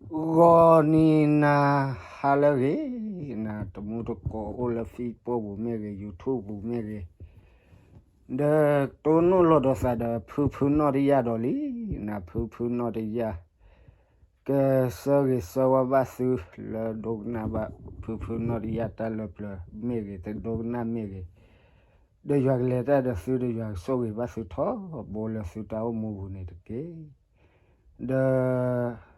ဂီၤနံၤနၤဟါလၢအဂ့ၤ, နၤတမူတကိးအိၣ်လၢ Facebook ပူၤမ့ၢ်ဂ့ၤ, YouTube ပူၤမ့ၢ်ဂ့ၤ, ဒီးတိၢ်နီၣ်လိာ်ဒီးသးဒီး ဖုဖုနီၣ်တယၢ်ဒီးလံ, နၤဖုဖုနီၣ်တယၢ် ကဆၢဂ့ၤဆၢဝါဘၣ်သုလၢဒိကနၣ်ဘၣ် ဖုဖုနီၣ်တယၢ်တၢ်လၢပျၢၤမ့ၢ်ဂ့ၤ, တဒိကနၣ်မ့ၢ်ဂ့ၤ, ဒီးယွၤကလဲၤတၢ်ဒီးသု ဒီးယွၤကဆိၣ်ဂ့ၤဘၣ်သုထီဘိလၢသုတၢ်အိၣ်မူပူၤန့ၣ်တက့ၢ်. ဒီး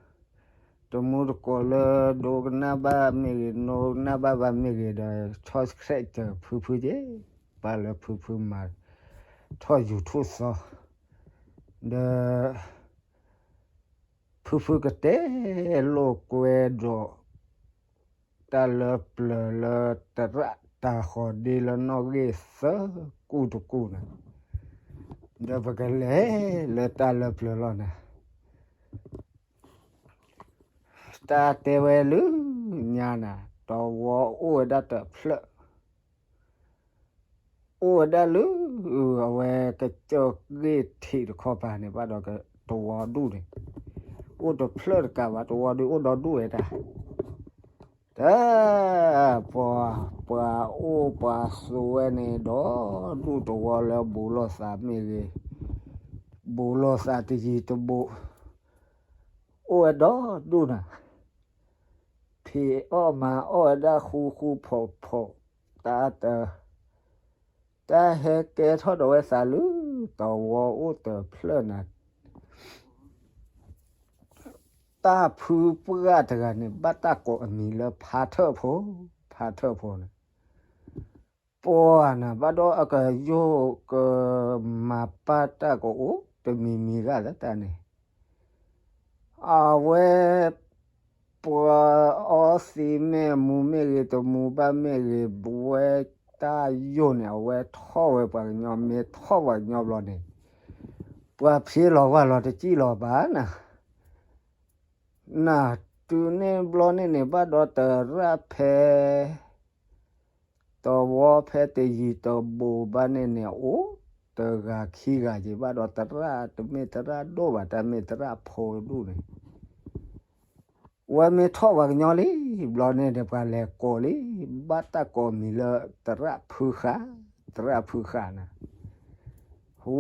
တမူတကိးလၢဒိကနၣ်ဘၣ်မ့ၢ်ဂ့ၤ, ဒိကနၣ်ဘၣ်ဘၣ်မ့ၢ်ဂ့ၤဒီး subscribe စၢၤဖုဖုက့ၤ, ပၢ်လၢဖုဖုမၤထီၣ် YouTube သီ, ဒီး ဖုဖုကတဲလိာ်ကွဲဒီး တၢ်လၢပျၢၤလၢသရၣ်တၢ်ဃီၤဒ့လၢနီၣ်ဂံၢ်သၢကူၣ်တကူၣ်န့ၣ်, ဒီးပကလဲၤလၢတၢ်လၢပျၢၤလီၤနၤ. တၢ်တဲဝဲလၢညါနၤ, တဝီအိၣ်ဝဲဒၣ်တဖျၢၣ် အိၣ်ဝဲဒၣ်လၢ အဝဲကစၢၢ်ဂ့ၢ်ထံးတခီပၤန့ၣ် ဘၣ်ဒီးတဝီဒူၣ်န့ၣ်, အိၣ်တဖျၢၣ်တကးဘၣ် တဝီဒုးအိၣ်ဒီဒူၣ်ဝဲဒၣ်. တၢ် ပှၤ ပှၤအိၣ်ပှၤဆိးဝဲန့ၣ် ဒီဒူၣ်တဝီလၢဘူးလိာ်သးမ့ၢ်ဂ့ၤ, ဘူးလိာ်သးတယံၤတဘူး, အိၣ်ဝဲဒီဒူၣ်နၤ, ဖံးအီၣ်မၤအီၣ်ဝဲဒၣ်ဃူဃူဖိးဖိး, တၢ်တ တၢ်ဟဲကဲထီၣ်ဒီးဝဲသးလၢ တဝီအိၣ်တဖျၢၣ်နၤ, တၢ်ဖုပှၢ်တဂၤန့ၣ် ဘၣ်တၢ်ကိးအမံၤလၢဖါထၢၣ်ဖိ, ဖါထၢၣ်ဖိန့ၣ်, ပှၤနၤ ဘၣ်ဒီးအကယိၣ်ကမၤပာ်တၢ်ကအိၣ်တမံၤမံၤဂၤလၢတၢ်န့ၣ် အဝဲ ပှၤအီသံးမ့ၢ်မူမ့ၢ်ဂ့ၤ တမူဘၣ်မ့ၢ်ဂ့ၤ ဝဲတၢ်ယိာ်န့ၣ် အဝဲထီၣ်ဝဲပှၤကညီ မ့ၢ်ထီၣ်ပှၤကညီဘျီန့ၣ် ပှၤဖျ့လီၤဝၢ်လီၤတစံၣ်လီၤဘၣ်နၤ, နၤ တုၤန့ၣ်ဘျီန့ၣ်န့ၣ် ဘၣ်ဒီးသရၣ်ဖဲ သဝီဖဲတယံၤတဘူးဘၣ်န့ၣ်န့ၣ် အိၣ်တဂၤခံဂၤက့ၤ ဘၣ်ဒီးသရၣ်တမ့ၢ်သရၣ်ဒိၣ်ဘၣ် တၢ်မ့ၢ်သရၣ်ဖိဒူၣ်န့ၣ် ဝဲမ့ၢ်ထီၣ်ပှၤကညီလံ ဘျီန့ၣ်ဒီး ပှၤလဲၤကိးလံ ဘၣ်တၢ်ကိးမံၤလၢသရၣ်ဖုဃာ်, သရၣ်ဖုဃာ်နၤ,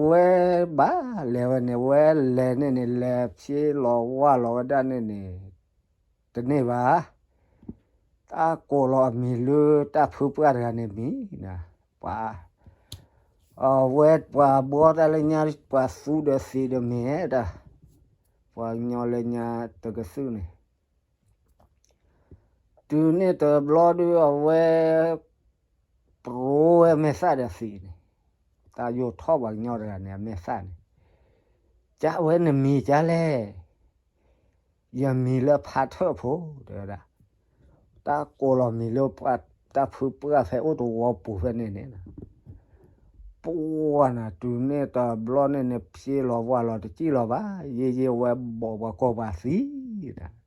ဝဲဘၣ်လဲၤဝဲန့ၣ် ဝဲလဲၤန့ၣ်န့ၣ် လဲၤဖျ့လီၤဝၢ်လီၤဝဲဒၣ်န့ၣ်န့ၣ် တန့ၢ်ဘၣ် တၢ်ကိးလီၤအမံၤလၢတၢ်ဖုပှၢ်တဂၤန့ၣ်မံၤနၤ, ပှၤ အဝဲပှၤဘှီတၢ်လၢညါ ပှၤသူဒီးသံးဒီးမ့ၢ်ဒၣ် ပှၤကညီလၢညါတကသုၣ်န့ၣ် တုၤန့ၣ်တဘျီဒုးအဝဲ ပြိဝဲမဲာ်သၣ်ဒီးသံးန့ၣ်, တၢ်ယိာ်ထီၣ်ပှၤကညီတဂၤန့ၣ် အမဲာ်သၣ်န့ၣ်, ကၢ်ဝဲနမံၤကၢ်လဲၣ်, ယမံၤလၢဖါထၢၣ်ဖိ တဲဝဲဒၣ်, တၢ်ကိးလီၤမံၤလၢ တၢ်ဖုပှၢ်ဖဲအိၣ်တဝီပူၤဖဲန့ၣ်န့ၣ်, ပှၤနၤ တုၤန့ၣ်တဘျီန့ၣ်န့ၣ် ဖျ့လီၤဝၢ်လီၤတစံၣ်လီၤဘၣ် ယ့ၢ်ယ့ၢ်ဝဲဘီၣ်ပှၤကိးပှၤသံး ဒ်ယံၤ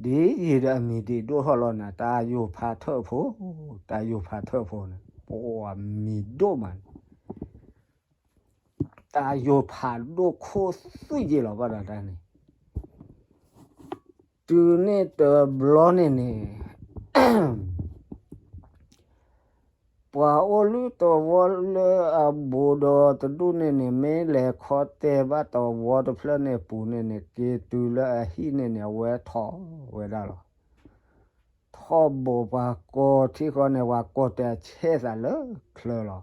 ဒီးအမံၤဒံးဒိၣ်ထီၣ်လီၤနၤ တၢ်ယိာ်ဖါထၢၣ်ဖိ, တၢ်ယိာ်ဖါထၢၣ်ဖိန့ၣ် ပှၤမံၤဒိၣ်မးန့ၣ်, တၢ်ယိာ်ဖးဒိၣ်ခိၣ်သွံၣ်ယ့ၢ်လီၤဘၣ်ဒီးတၢ်န့ၣ်, တုၤန့ၣ်တဘျီန့ၣ်န့ၣ် ပှၤအိၣ်လၢတဝီလၢအဘူးဒီးတဒူၣ်န့ၣ်န့ၣ် မ့ၢ်လဲၤခီတဲာ်ဘၣ်တဝီတဖျၢၣ်န့ၣ်ပူၤန့ၣ်န့ၣ် က့ၤတုၤလၢအဟံၣ်န့ၣ်န့ၣ် အဝဲထီၣ်ဝဲဒၣ်လီၤ. ထီၣ်ဘိးပှၤကိးထံဃီန့ၣ် ပှၤကိးတဲာ်ဆဲးသးလၢချၢလီၤ.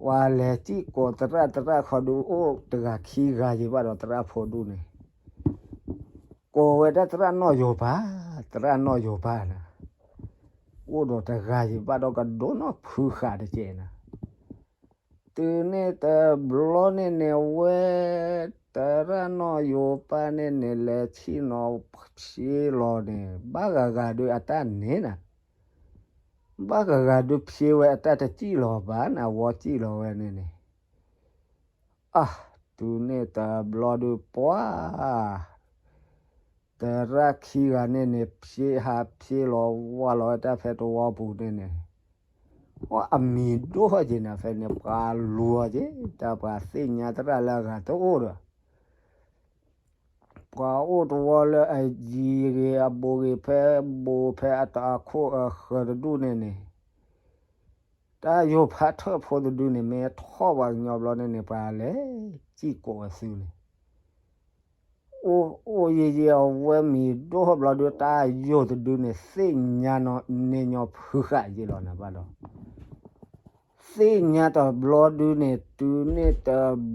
ပှၤလဲၤစံၣ်ကိးသရၣ် သရၣ်ခီဒုးအိၣ်တဂၤခံဂၤယံၤဘၣ်ဒီးသရၣ်ဖိဒူၣ်န့ၣ် ကိးဝဲဒၣ်သရၣ်နီၣ်ယိၤပၤ, သရၣ်နီၣ်ယိၤပၤန့ၣ် အိၣ်ဒီးတဂၤယံၤဘၣ်ဒီးကဒိးနီၢ်ဖုဃာ်တကဲးန့ၣ်, တုၤန့ၣ်တဘျီန့ၣ်န့ၣ် ဝဲ သရၣ်နီၣ်ယိၤပၤန့ၣ်န့ၣ် လဲၤဆံၣ်နီၤဖျ့လီၤန့ၣ် ဘၣ်ဂၤဂၤဒုးအတၢ်န့ၣ်နၤ, ဘၣ်ဂၤဂၤဒုးဖျ့ဝဲအတၢ်တစံၣ်လီၤဘၣ်န့ၣ် အဝီစံၣ်လီၤဝဲန့ၣ်န့ၣ် အ တုၤန့ၣ်တဘျီဒုးပှၤ သရၣ်ခံဂၤန့ၣ်န့ၣ် ဖျ့ဟးဖျ့လီၤဝၢ်လီၤဝဲတၢ်ဖဲတဝီပူၤန့ၣ်န့ၣ်, အမံၤဒိၣ်ထီၣ်က့ၤနၤဖဲန့ၣ် ပှၤလူၤအီၤက့ၤ တၢ်ပှၤသ့ၣ်ညါသရၣ်လၢအဂၤတအိၣ်ဒီး ပှၤအိၣ်တဝီလၢအယံၤဂ့ၤအဘူးဂ့ၤ ဖဲဘူးဖဲအတၢ်အခိၣ်အဃၢၤတဒူၣ်န့ၣ်န့ၣ်, တၢ်ယိာ်ဖးထၢၣ်ဖိတဒုန့ၣ် မ့ၢ်ထီၣ်ပှၤကညီဘျီန့ၣ်န့ၣ် ပှၤလဲၤစံၣ်ကိးအသုန့ၣ်, အိၣ်အိၣ်ယံၤယံၤအဝဲမံၤဒိၣ်ဘျီဒု တၢ်ယိာ်တဒုန့ၣ် သ့ၣ်ညါန့ၢ်ညီဖုဃာ်ယံၤလီၤနၤဘၣ်ဒီး သ့ၣ်ညါတဘျီဒုန့ၣ် တုၤန့ၣ်တ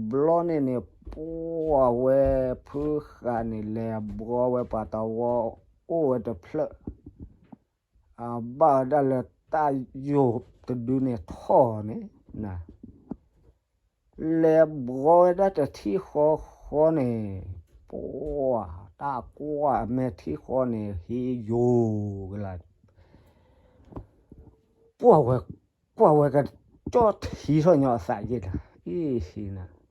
ဘျီန့ၣ်န့ၣ် ပှၤဝဲဖုဃာ်န့ၣ် လဲၤဘှီဝဲပှၤတဝီ အိၣ်ဝဲတဖျၢၣ်, အဘၣ်ဝဲဒၣ်လၢတၢ်ယိာ်တဒုန့ၣ်ထီၣ်န့ၣ်, လဲၤဘှီဝဲဒၣ်တထံၣ်ဃီဃီန့ၣ်, ပှၤတၢ်ကွၢ်အမဲာ်ထံၣ်ဃီန့ၣ် ဟ့ယိာ်ကလာ် ပှၤဝဲ, ပှၤဝဲကကၠီၣ်ထံထီၣ်ညီအသးယ့ၢ်တၢ်, အ့ၣ်ဟံနၤ,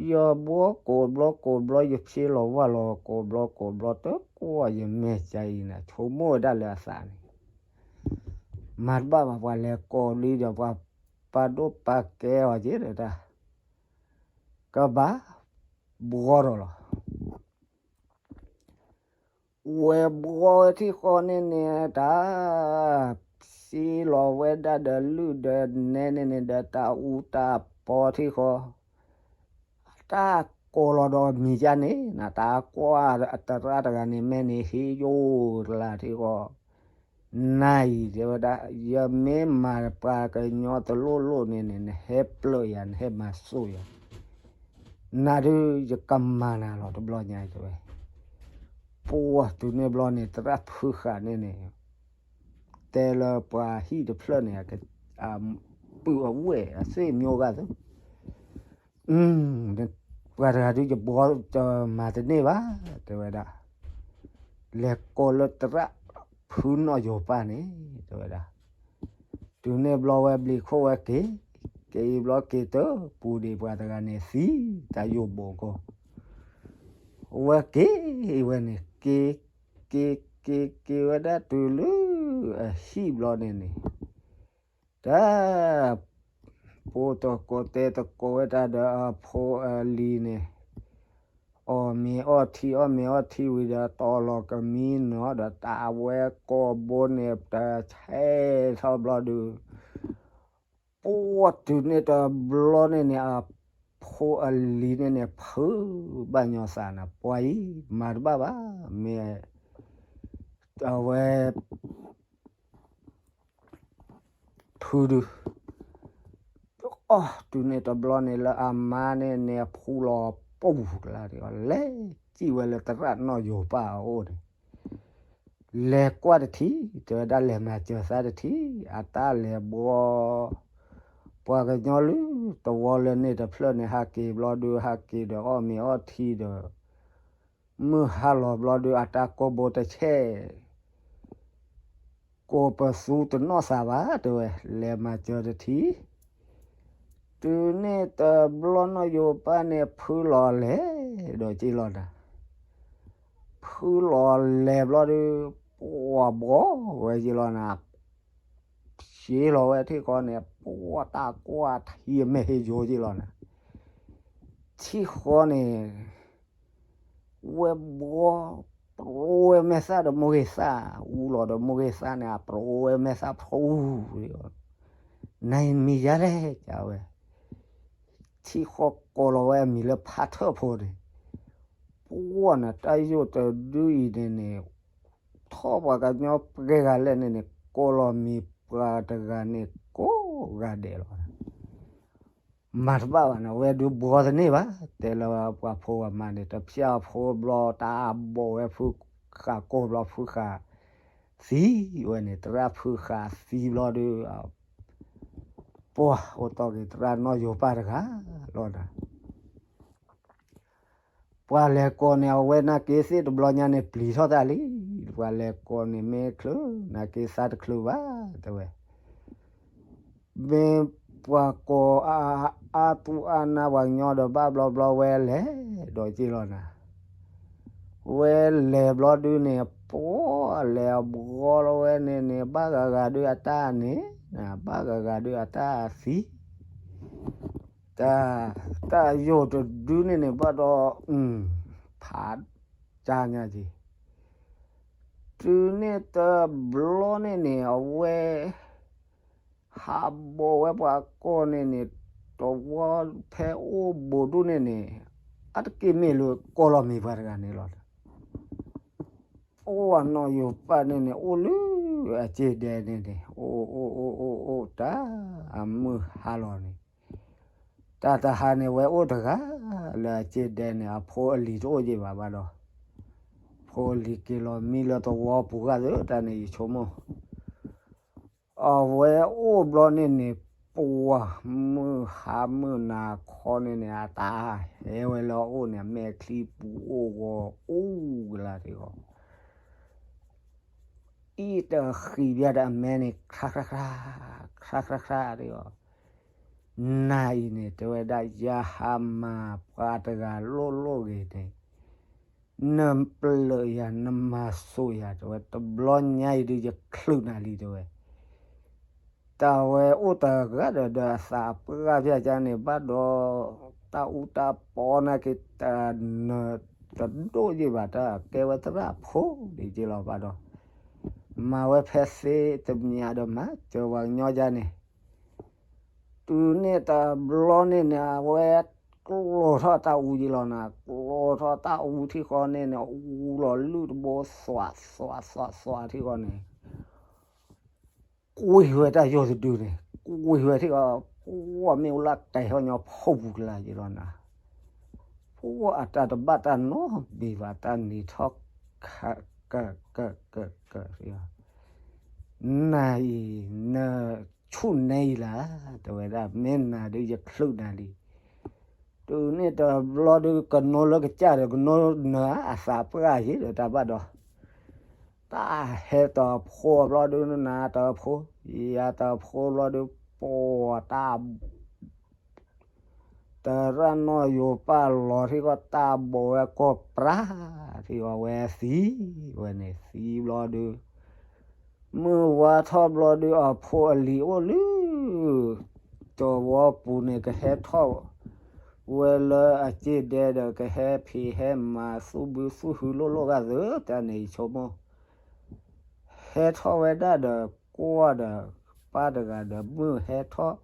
ယဘှီကိးဘျီကိးဘျီ ယဖျ့လီၤဝၢ်လီၤကိးဘျီကိးဘျီ တကွၢ်ယမဲာ်ကါအံၤနၤ ဆိကမိၣ်ဝဲဒၣ်လၢအသးန့ၣ်, မၤတဘၣ်ဘၣ် ပှၤလဲၤကိးလံဒီး ပှၤပာ်ဒိၣ်ပာ်ကဲအီၤက့ၤဒီးတၢ်, ကဘၣ်ဘှီဒီးလီၤ. ဝဲဘှီဝဲထံၣ်ဃီန့ၣ်န့ၣ် တၢ်စံလီၤဝဲဒၣ်ဒီးလုၢ်ဒီးနဲန့ၣ်န့ၣ် ဒီးတၢ်အူတၢ်ပီထံၣ်ဃီ, တၢ်ကိးလီၤဒီးမံၤကါန့ၣ် နတၢ်ကွၢ်အသရၣ်တဂၤန့ၣ် မဲာ်န့ၣ်ဟ့ယိာ်ကလာ်ထံၣ်ဃီ, နၤအံၤတဲဝဲဒၣ် ယမ့ၢ်မၤပှၤကညီတလိၣ်လိၣ်န့ၣ်န့ၣ် နဟဲပျၢ်ယၤ နဟဲမၤစိာ်ယၤ, နၤဒုးယကမၤနၤလီၤတဘျီညါတဲဝဲ, ပှၤတုၤန့ၣ်ဘျီန့ၣ် သရၣ်ဖုဃာ်န့ၣ်န့ၣ် တဲလၢပှၤဟံၣ်တဖျၢၣ်န့ၣ် အပုၢ်အဝဲၢ်အသ့ၣ်မျိဂၤသု, ပှၤတဂၤဒုးယဘှီတမၤတန့ၢ်ဘၣ် တဲဝဲဒၣ်, လဲၤကိးလၢသရၣ်ဖုနီၣ်ယိၤပၢ်န့ၣ် တဲဝဲဒၣ်, တုၤန့ၣ်ဘျီဝဲဘျံးခိၣ်ဝဲက့ၤ, က့ၤအံၤဘျီက့ၤတပူၤဒံး ပှၤတဂၤန့ၣ်သံ, တၢ်ယိာ်ဘိးကီၢ်, ဝဲက့ၤဝဲန့ၣ် က့ၤ, က့ၤက့ၤက့ၤဝဲဒၣ်တုၤလၢ အဟံၣ်ဘျီန့ၣ်န့ၣ်, တၢ်, ဖိတကိးတဲတကိးဝဲတၢ်ဒီးအဖိအလံၤန့ၣ်, အီၣ်မ့ၤအီထံ အီၣ်မ့ၤအီထံဝံၤဒီး တီၢ်လီၤကမံနီၤဒီး တၢ်အဝဲကိာ်ဘိန့ၣ် တဆဲးထီၣ်ဘျီဒုး ပှၤတုၤန့ၣ်တဘျီန့ၣ်န့ၣ် အဖိအလံၤန့ၣ်န့ၣ် ဖုးဘၣ်ညီသးနၤ ပှၤအံၤ မၤတဘၣ်ဘၣ် မ့ၢ်, အဝဲ ဖုဒုး, အီၣ်တုၤန့ၣ်တဘျီန့ၣ် လၢအမါန့ၣ်န့ၣ် ဖူလီၤပူၤကလါဒံး လဲၤစံၣ်ဝဲလၢသရၣ်နီၣ်ယိၤပၢ်အအိၣ်န့ၣ်, လဲၤကွၢ်တထံၣ် တဲဝဲဒၣ် လဲၤမၤစၢၤသးတထံၣ် အတၢ်လဲၤဘှီ ပှၤကညီလၢတဝီလၢန့ၣ်တဖျၢၣ်န့ၣ် ဟးက့ၤဘျီဒုး ဟးက့ၤဒီးအီၣ်မ့ၤအီထံဒီး မုၢ်ဟါလီၤဘျီဒုး အတၢ်ကိာ်ဘိတဆဲး ကိးပသူတနီၣ်သးဘၣ် တဲဝဲ လဲၤမၤစၢၤတထံၣ်, တုၤန့ၣ်တဘျီနီၣ်ယိၤပၢ်န့ၣ် ဖုလီၤလဲၤဒီးက့ၤလီၤနၤ, ဖုလီၤလဲၤဘျီဒုး ပှၤဘှီဝဲက့ၤလီၤနၤ, စ့လီၤဝဲထံၣ်ဃီန့ၣ် ပှၤတၢ်ကွၢ်ထံအမဲာ်ဟ့ယိၤက့ၤလီၤနၤ, ထံၣ်ဃီန့ၣ် ဝဲဘှီ ပြိဝဲမဲာ်သၣ်ဒီးမိၢ်ဂ့ၤသၣ်, အူလီၤဒီးမိၢ်ဂ့ၤသၣ်န့ၣ် အပြိဝဲမဲာ်သၣ်ဖီအူ, နမံၤယါလဲၣ် ကဝဲ, ထံၣ်ဃီကိးလီၤဝဲအမံၤလၢဖးထၢၣ်ဖိန့ၣ်, ပှၤနတၢ်ယိာ်တဒုအံၤန့ၣ်န့ၣ်, ထီၣ်ပှၤကညီပှဲၤဂၤလဲၣ်န့ၣ်န့ၣ် ကိးလီၤမံၤပှၤတဂၤန့ၣ် ကိးဂၤဒဲးလီၤ. မၤတဘၣ်ဘၣ်န့ၣ် အဝဲဒုးဘှီတန့ၢ်ဘၣ်, တဲလၢပှၤဖိပှၤမါန့ၣ် တဖျၢၣ်အဖိဘျီ တၢ်ဘိးဝဲဖုဃာ်ကိၢ်ဘျီ ဖုဃာ်သံဝဲန့ၣ် သရၣ်ဖုဃာ်သံဘျီဒုး ပှၤအိၣ်တီၢ်က့ၤသရၣ်နီၣ်ယိၤပၢ်တဂၤလီၤနၤ. ပှၤလဲၤကိးန့ၣ် အဝဲနာ်က့သ့ၣ်တဘျီညါန့ၣ် ပျံၤထီၣ်တၢ်လံ, ပှၤလဲၤကိးန့ၣ် မ့ၢ်ချုး နာ်က့သးတချုးဘၣ် တဲဝဲ မ့ၢ်ပှၤကိးအါသူၣ်အါနါပှၤကညီဒီး ဘၣ်ဘျီဘျီဝဲလဲၤဒီးက့ၤလီၤနၤ, ဝဲလဲၤဘျီဒုးန့ၣ် ပှၤလဲၤအဘှီလီၤဝဲန့ၣ်န့ၣ် ဘၣ်ဂၤဂၤဒုးအတၢ်န့ၣ်, ဘၣ်ဂၤဂၤဒုးအတၢ်သံ တၢ်, တၢ်ယိာ်တဒုန့ၣ်န့ၣ် ဘၣ်ဒီး, ဖ ဟးကၢညါက့ၤ, တုၤန့ၣ်တဘျီန့ၣ်န့ၣ် အဝဲ ဟးဘီၣ်ဝဲပှၤကီၢ်န့ၣ်န့ၣ် တဝီဖဲအိၣ်ဘူးဒူၣ်န့ၣ်န့ၣ် အတက့ၢ်မ့ၢ်လၢကီၢ်လီၤမ့ၢ်ပှၤတဂၤန့ၣ်လီၤ. အိၣ်အနီၢ်ယိၤပၢ်န့ၣ်န့ၣ် အိၣ်လၢအစ့ဒဲန့ၣ်န့ၣ် အိၣ်အိၣ်အိၣ်အိၣ်အိၣ်တၢ် အမုၢ်ဟါလီၤန့ၣ် တၢ်တဟါန့ၣ် ဝဲအိၣ်တဂၤလၢအစ့ဒဲန့ၣ် အဖိအလံၤတအိၣ်က့ၤဘၣ်ဘၣ်ဒီး ဖိအလံၤက့ၤလီၤမံလၢသဝီပူၤဂၤသၢတၢ်န့ၣ် ယဆိကမိၣ် အဝဲအိၣ်ဘျီန့ၣ်န့ၣ် ပှၤမုၢ်ဟါမုၢ်နၤခီန့ၣ်န့ၣ် အတၢ်ဟဲဝဲလၢအအိၣ်န့ၣ် အမဲာ်ချံပူၤအိၣ်ဂီၤအူကလါတဂီၤ အံၤတဃံးဘၣ်ဒီးအမဲာ်န့ၣ် ခရါခရါခရါ, ခရါခရါခရါဒီး, နၤအံၤန့ၣ် တဲဝဲဒၣ် ယဟးမၤပှၤတဂၤလိၣ်လိၣ်ဂ့ၤန့ၣ်, နပျၢၢ်ယၤ နမၤစိာ်ယၤ တဲဝဲ, တဘျီညါအံၤဒုး ယချုးနၤလံ တဲဝဲ. တၢ်ဝဲအိၣ်တဂၤဒီးဒီးအသးပှၢ်ဖၠၣ်ကန့ၣ် ဘၣ်ဒီး တၢ်အူတၢ်ပီနာ်က့ၤ တနၢၤတဒိၣ်ယ့ၢ်ဘၣ် တၢ်ကဲဝဲသရၣ်ဖိဒ်က့လီၤဘၣ်ဒီး မၤဝဲဖဲသ့တမံၤဒီးမၤစၢၤပှၤကညီကန့ၣ်, တုၤန့ၣ်တဘျီန့ၣ်န့ၣ် အဝဲကျိၤထီၣ်တၢ်အူယ့ၢ်လီၤနၤ, ကျိၤထီၣ်တၢ်အူထံဃီန့ၣ်န့ၣ် အူလီၤလုၢ်တဘိ သွးသွးသွးသွးထံဃီန့ၣ် ကွံာ်ဝဲတၢ်ယိာ်တဒုန့ၣ်, ကွံာ်ဝဲထံၣ်အီၤ ပှၢ်မ့ၣ်အူလၢကဲၤထီၣ်ညီဖီပူၤကလါယ့ၢ်လီၤနၤ, ပှၢ်အတၢ်တဘၣ်တၢ်နီတမံၤဘၣ် တၢ်နံၤထီၣ် ကကကကက နၤအံၤ နဆူၣ်နဲအံၤလၢ် တဲဝဲဒၣ် မ့ၢ်နၤဒုးယချုးနၤလံ. တုၤန့ၣ်တဘျီဒုး ကနိလၢကစၢ်ဒီး ကနိနၢၤအသးပှၢ်ယ့ၢ်ဒီးတၢ်ဘၣ်ဒီး တၢ်ဟဲတဖိဘျီဒုး နၤတဖိ ယၤတဖိဘျီဒုး ပှၤတၢ် သရၣ်နီၢ်ယိၤပၢ်လီၤထံဃီ တၢ်ဘီၣ်ဝဲကီၢ်ပြၢ် ထံဃီဝဲသံဝဲန့ၣ် သံဘျီဒုး မုၢ်ဝါထီၣ်ဘျီဒုး အဖိအလံၤအိၣ်လၢ သဝီပူၤန့ၣ် ကဟဲထီၣ်ဝဲလၢအစ့ဒဲဒီး ကဟဲဖံးဟဲမၤသူၣ်ဘုသူၣ်ဟုလိၣ်လိၣ်ဂၤသၢတၢ်န့ၣ် ယဆိကမိၣ် ဟဲထီၣ်ဝဲဒၣ်ဒီး ကွၢ်ဒီး ပၢ်တဂၤဒီး မုၢ်ဟဲထီၣ်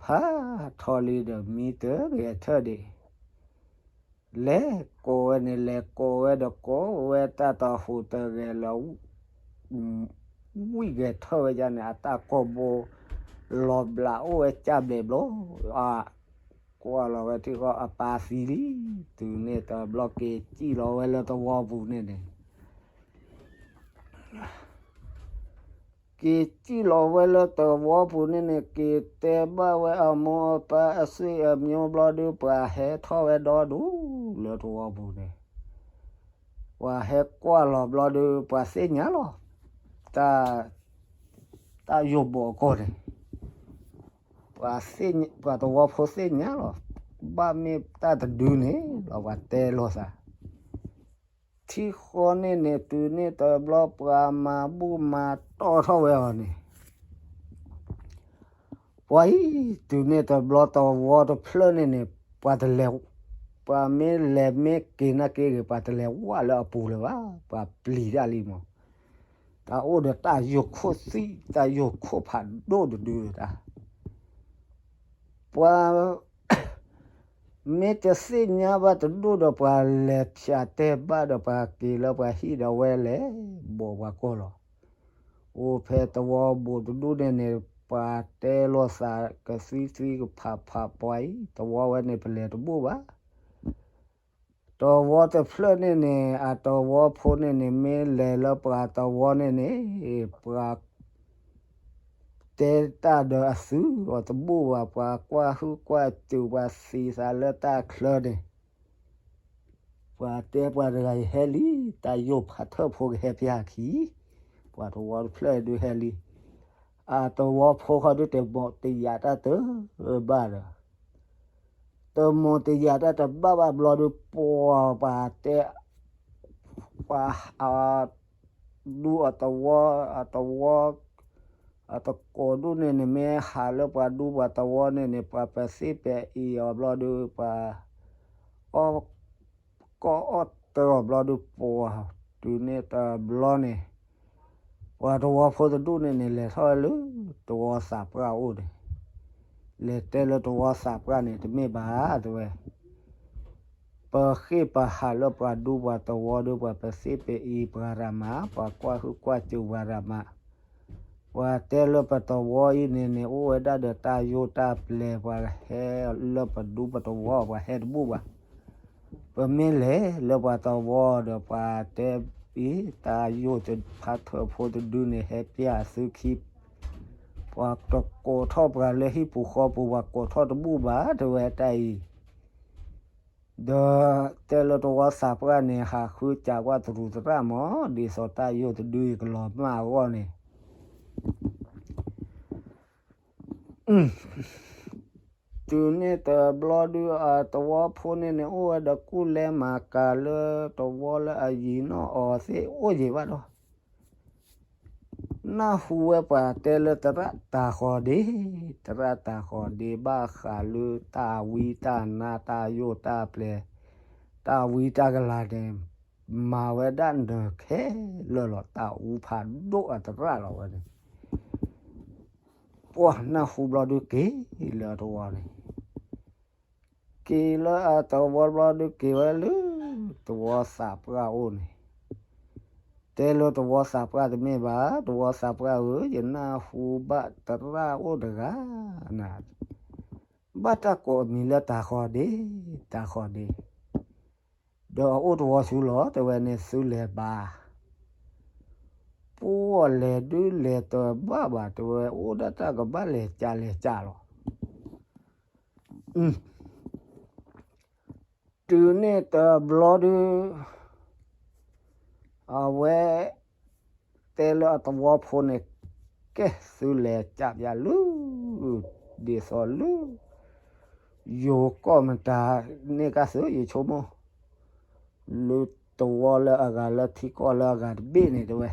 ဖးထီလံဒီး မံတဂဲၤထၢၣ်ဒံး လဲၤကိးဝဲန့ၣ် လဲၤကိးဝဲဒီး ကိးဝဲတၢ်တဟူးတဂဲၤလၢ ဝံၣ်ဂဲၤထၢၣ်ဝဲဒၣ်န့ၣ် အတၢ်ကိာ်ဘိ လီၤဘျးအိၣ်ဝဲကၢ်ဘျဲးဘျီ အကွၢ်လီၤဝဲထံဃီ အပၢ်သံလံ. တုၤန့ၣ်တဘျီ က့ၤစံၣ်လီၤဝဲလၢသဝီပူၤန့ၣ်န့ၣ် က့ၤစံၣ်လီၤဝဲလၢသဝီပူၤန့ၣ်န့ၣ် က့ၤတဲဘၣ်ဝဲအမိၢ်အပၢ်အဆွေအမျိုးဘျီဒုး ပှၤဟဲထီၣ်ဝဲဒီဒူၣ်လၢသဝီပူၤန့ၣ် ပှၤဟဲကွၢ်လီၤဘျီဒုး ပှၤသ့ၣ်ညါလီၤ တၢ် တၢ်ယိာ်ဘီၣ်အကီၢ်န့ၣ် ပှၤသ့ၣ်ညါ ပှၤသဝီဖိသ့ၣ်ညါလီၤ ဘၣ်မ့ၢ်တၢ်တဒုန့ၣ်လီၤ ပှၤတဲလိာ်သး ထံဃီန့ၣ်န့ၣ် တုၤန့ၣ်တဘျီ ပှၤမၤဘူၣ်မၤတီၢ်ထီၣ်ဝဲအီၤန့ၣ် ပှၤအံၤ တုၤန့ၣ်တဘျီ သဝီတဖျၢၣ်န့ၣ်န့ၣ် ပှၤတလဲၤ ပှၤမ့ၢ်လဲၤမ့ၢ်က့ၤနာ်က့ဂ့ၤ ပှၤတလဲၤဝၣ်လၢအပူၤလၢၤဘၣ် ပှၤပျံၤတၢ်လံမး တၢ်အိၣ်ဒီးတၢ်ယိာ်ခိၣ်သံၣ် တၢ်ယိာ်ခိၣ်ဖးဒိၣ်တဒုဒီးတၢ် ပှၤ မ့ၢ်တသ့ၣ်ညါဘၣ်တဒိၣ်ဒီး ပှၤလဲၤဖၠးတဲဘၣ်ဒီး ပှၤက့ၤလၢပှၤဟံၣ်ဒီးဝဲလဲၤဘီၣ်ပှၤကီၢ်လီၤ. အိၣ်ဖဲသဝီဘူးတဒူၣ်န့ၣ်န့ၣ် ပှၤတဲလိာ်သးကသံသွံကဖးဖး ပှၤအံၤ သဝီဝဲန့ၣ် ပလဲၤတဘူၣ်ဘၣ် သဝီတဖျၢၣ်န့ၣ်န့ၣ် အသဝီဖိန့ၣ်န့ၣ် မ့ၢ်လဲၤလၢပှၤသဝီန့ၣ်န့ၣ် ပှၤ တဲတၢ်ဒီးအသုးအီၤတဘူၣ်ဘၣ် ပှၤကွၢ်ဟုၣ်ကွၢ်စူၤ ပှၤသံသးလၢတၢ်ချၢန့ၣ် ပှၤတဲပှၤတဂၤအံၤဟဲလံ တၢ်ယိာ်ဖးထၢၣ်ဖိကဟဲပျၢ်ခံ ပှၤသဝီတဖျၢၣ်ဒုးဟဲလံ အသဝီဖိဃီဒုးတမိၣ်တယာ်တၢ်တဘၣ်ဘၣ် တမိၣ်တယာ်တၢ်တဘၣ်ဘၣ်ဘျီဒုး ပှၤပှၤတဲ ပှၤ ဒူအသဝီ အသဝီ အသကိးဒူၣ်န့ၣ်န့ၣ် မ့ၢ်ဟးလၢပှၤဒူပှၤသဝီန့ၣ်န့ၣ် ပှၤပသ့ၣ်ပအံၤအီၤဘျီဒုး ပှၤ အီၣ် ကိးအီၣ်တၢ်အီၣ်ဘျီဒုး ပှၤတုၤန့ၢ်တဘျီန့ၣ် ပှၤသဝီဖိတဒူၣ်န့ၣ်န့ၣ် လဲၤထီၣ်ဝဲလၢသဝီသးပှၢ်အိၣ်န့ၣ်, လဲၤတဲလၢသဝီသးပှၢ်န့ၣ် တမ့ၢ်ဘၣ်တဲဝဲ, ပဃ့ၢ်ပဟးလၢပှၤဒူပှၤသဝီဒီး ပှၤပသ့ၣ်ပအံၤပှၤရၤမး, ပှၤကွၢ်ဟုၣ်ကွၢ်စူၤပှၤရၤမး, ပှၤတဲလၢပသဝီအံၤန့ၣ်န့ၣ် အိၣ်ဝဲဒၣ်ဒီးတၢ်ယိၣ်တၢ်ပျဲၤ, ပှၤဟဲလၢပဒူပသဝီ ပှၤဟဲတဘူၣ်ဘၣ်. ပမ့ၢ်လဲၤလၢပှၤသဝီဒီး ပှၤတဲအံၤ တၢ်ယိၣ်ဖးထၢၣ်ဖိတဒုန့ၣ် ဟဲပျၢ်သုခံ, ပှၤတကိးထီၣ်ပှၤလၢဟံၣ်ပူၤဃီပူၤ ပှၤကိးထီၣ်တဘူၣ်ဘၣ်တဲဝဲတၢ်အံၤ, ဒီးတဲလၢသဝီသးပှၢ်န့ၣ် ဟးဃုစးကွၢ်တရူးသရၣ်မး, ဒ်သိးတၢ်ယိၣ်တဒုအံၤကလီၤမၢ်အဂီၢ်န့ၣ် တုၤန့ၣ်တဘျီဒုး အသဝီဖိန့ၣ်န့ၣ် အိၣ်ဝဲဒီးကူၣ်လဲမၤကၤလၢသဝီလၢအယံၤနီၣ်အီၤသ့ၣ်အိၣ်ယံၤဘၣ်ဒီး နၢ်ဟူဝဲပှၤတဲလၢသရၣ်တၤဃီၤဒ့, သရၣ်တၤဃီၤဒ့ဘၣ်ဃးလၢတၢ်ဝံတၢ်နါတၢ်ယိၣ်တၢ်ပျဲၤ တၢ်ဝံတၢ်ကလၤန့ၣ် မၤဝဲဒၣ်နၢၤခဲလၢာ်လီၤ တၢ်အူဖးဒိၣ်အသရၣ်လီၤဝဲန့ၣ် ပှၤနၢ်ဟူဘျီဒုးက့ၤလၢအသဝီန့ၣ်, က့ၤလၢအသဝီဘျီဒုးက့ၤဝဲလၢ သဝီသးပှၢ်အိၣ်န့ၣ်, တဲလၢသဝီသးပှၢ်တမ့ၢ်ဘၣ်, သဝီသးပှၢ်ဧၢ, ယနၢ်ဟူဘၣ်သရၣ်အိၣ်တဂၤ, ဘၣ်တၢ်ကိးအမံၤလၢတၤဃီၤဒ့, တၤဃီၤဒ့ ဒီးအအိၣ်သဝီဆူလီၤ တဲဝဲန့ၣ်သုလဲၤဘါ, ပှၤလဲၤဒုးလဲၤတဘၣ်ဘၣ် တဲဝဲအိၣ်ဒၣ်တၢ်ကဘၣ်လဲၤကးလဲၤကးလီၤ. တုၤန့ၣ်တဘျီဒုး အဝဲ တဲလၢအသဝီဖိန့ၣ် ကဲသုလဲၤကးပၠးလၢ ဒ်သိးလၢ ယိၤကီၢ်မတၤန့ၣ်ကါသုယဆိကမိၣ် လၢသဝီလၢအဂၤလၢထံကီၢ်လၢအဂၤတဘ့ၣ်န့ၣ်တဲဝဲ,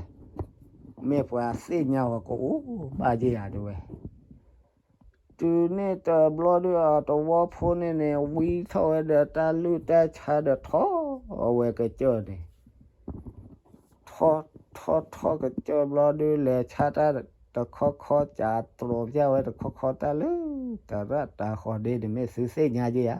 မ့ၢ်ပှၤသ့ၣ်ညါအီၤကအိၣ်ဘၣ်ယဲၢ်ဧါတဲဝဲ တုၤန့ၣ်တဘျီဒုးအသဝီဖိန့ၣ်န့ၣ် ဝံထီၣ်ဝဲဒီးတၢ်လုၢ်တၢ်ဆါဒီးထီၣ်ဝဲကစၢၢ်န့ၣ်, ထီၣ်ထီၣ်ထီၣ်ကစၢၢ်ဘျီဒုး လဲၤဆါတၢ်တခီခီ ကးတြီၤပၠးဝဲတခီခီတၢ်လၢ သရၣ်တၤဃီၤဒ့န့ၣ် မ့ၢ်သုသ့ၣ်ညါယဲၢ်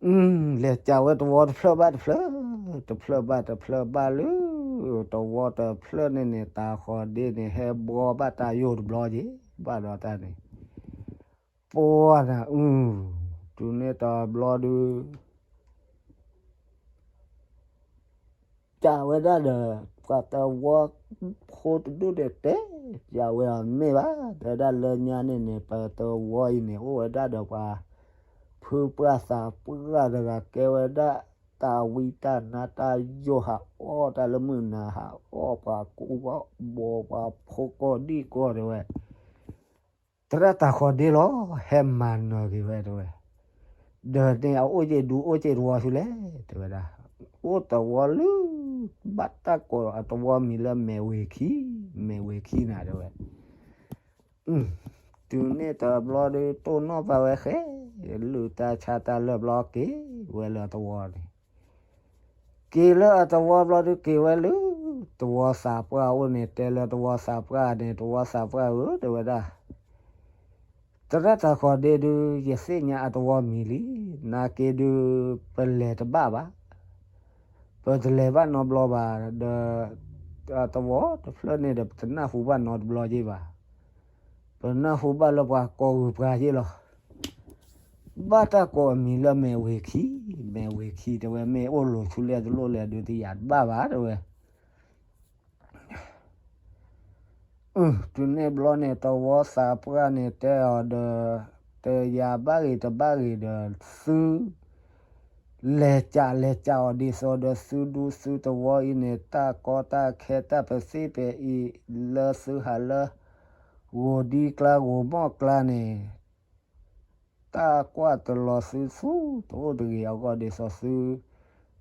ဧါ လဲၤကးဝဲသဝီတဖျၢၣ်ဘၣ်တဖျၢၣ်, တဖျၢၣ်ဘၣ်တဖျၢၣ်ဘၣ်လၢ သဝီတဖျၢၣ်န့ၣ်န့ၣ် တၤဃီၤဒ့န့ၣ် ဟဲဘှီဘၣ်တၢ်ယိၣ်တဘျီက့ၤ ဘၣ်ဒီးတၢ်န့ၣ်, ပှၤနၤအု, တုၤန့ၣ်တဘျီဒုး ကးဝဲဒၣ်ဒီး ပှၤသဝီဖိတဒူၣ်န့ၣ် တဲပၠးဝဲအီၤမ့ၢ်ဘၣ်, တဲဝဲဒၣ်လၢညါန့ၣ်န့ၣ် ပသဝီအံၤန့ၣ် အိၣ်ဝဲဒၣ်ဒီးပှၤ ဖုပှၢ်သးပှၢ်တဂၤ ကဲဝဲဒၣ် တၢ်ဝံတၢ်နါတၢ်ယိာ်ဟးအီၣ် တၢ်လၢမုၢ်နၤဟးအီၣ် ပှၤကူဘီ ပှၤဖိကီၢ်ဒံၣ်ကီၢ်တဲဝဲ သရၣ်တၤဃီၤဒ့လီၤ ဟဲမၤနၢၤက့ၤဝဲတဲဝဲ, ဒီးန့ၣ်အအိၣ်က့ၤဒူအိၣ်က့ၤသဝီဆူလဲၣ် တဲဝဲဒၣ်, အိၣ်သဝီလၢ ဘၣ်တၢ်ကိးအသဝီမံၤလၢမဲာ်ဝ့ၤခံ, မဲာ်ဝ့ၤခံနၤတဲဝဲ တုၤန့ၣ်တဘျီဒုး တိၢ်နီၣ်ပာ်ဝဲဃဲ လုၢ်တၢ်ဆါတၢ်လၢာ်ဘျီက့ၤဝဲလၢအသဝီန့ၣ်, က့ၤလၢအသဝီဘျီဒုးက့ၤဝဲလၢ သဝီသးပှၢ်အိၣ်န့ၣ် တဲလၢသဝီသးပှၢ်န့ၣ် သဝီသးပှၢ်ဧၢ တဲဝဲဒၣ် သရၣ်တၤဃီၤဒ့ဒုး ယသ့ၣ်ညါအသဝီမံၤလံ, နာ်က့ဒုး ပလဲၤတဘၣ်ဘၣ်, ပတလဲၤဘၣ်နီတဘျီဘၣ်, ဒီး သဝီတဖျၢၣ်န့ၣ်ဒီး ပတနၢ်ဟူဘၣ်နီတဘျီက့ၤဘၣ်, ပနၢ်ဟူဘၣ်လၢပှၤကိးဂုၤပှၤယ့ၢ်လီၤ. ဘၣ်တၢ်ကိးအမံၤလၢမဲာ်ဝ့ၤခံ, မဲာ်ဝ့ၤခံတဲဝဲ မ့ၢ်အိၣ်လိၤဆူလဲၣ်တလိၣ်လဲၣ်ဒုး တယာ်တဘၣ်ဘၣ်တဲဝဲ တုၤန့ၣ်ဘျီန့ၣ် သဝီသးပှၢ်န့ၣ်တဲအီၤဒီး တယာ်ဘၣ်ဂ့ၤတဘၣ်ဂ့ၤဒီး သု လဲၤကးလဲၤကးအီၤဒ်သိးဒီး သုဒူသုသဝီအံၤန့ၣ် တၢ်ကီတၢ်ခဲတၢ်ပသ့ၣ်ပအံၤ လၢသုဟးလၢ ဂိၤဒံကျါဂိၤမီၣ်ကျါန့ၣ် တၢ်ကွၢ်တလီၤသုဆူတအိၣ်တဂ့ၤအဂီၢ် ဒ်သိး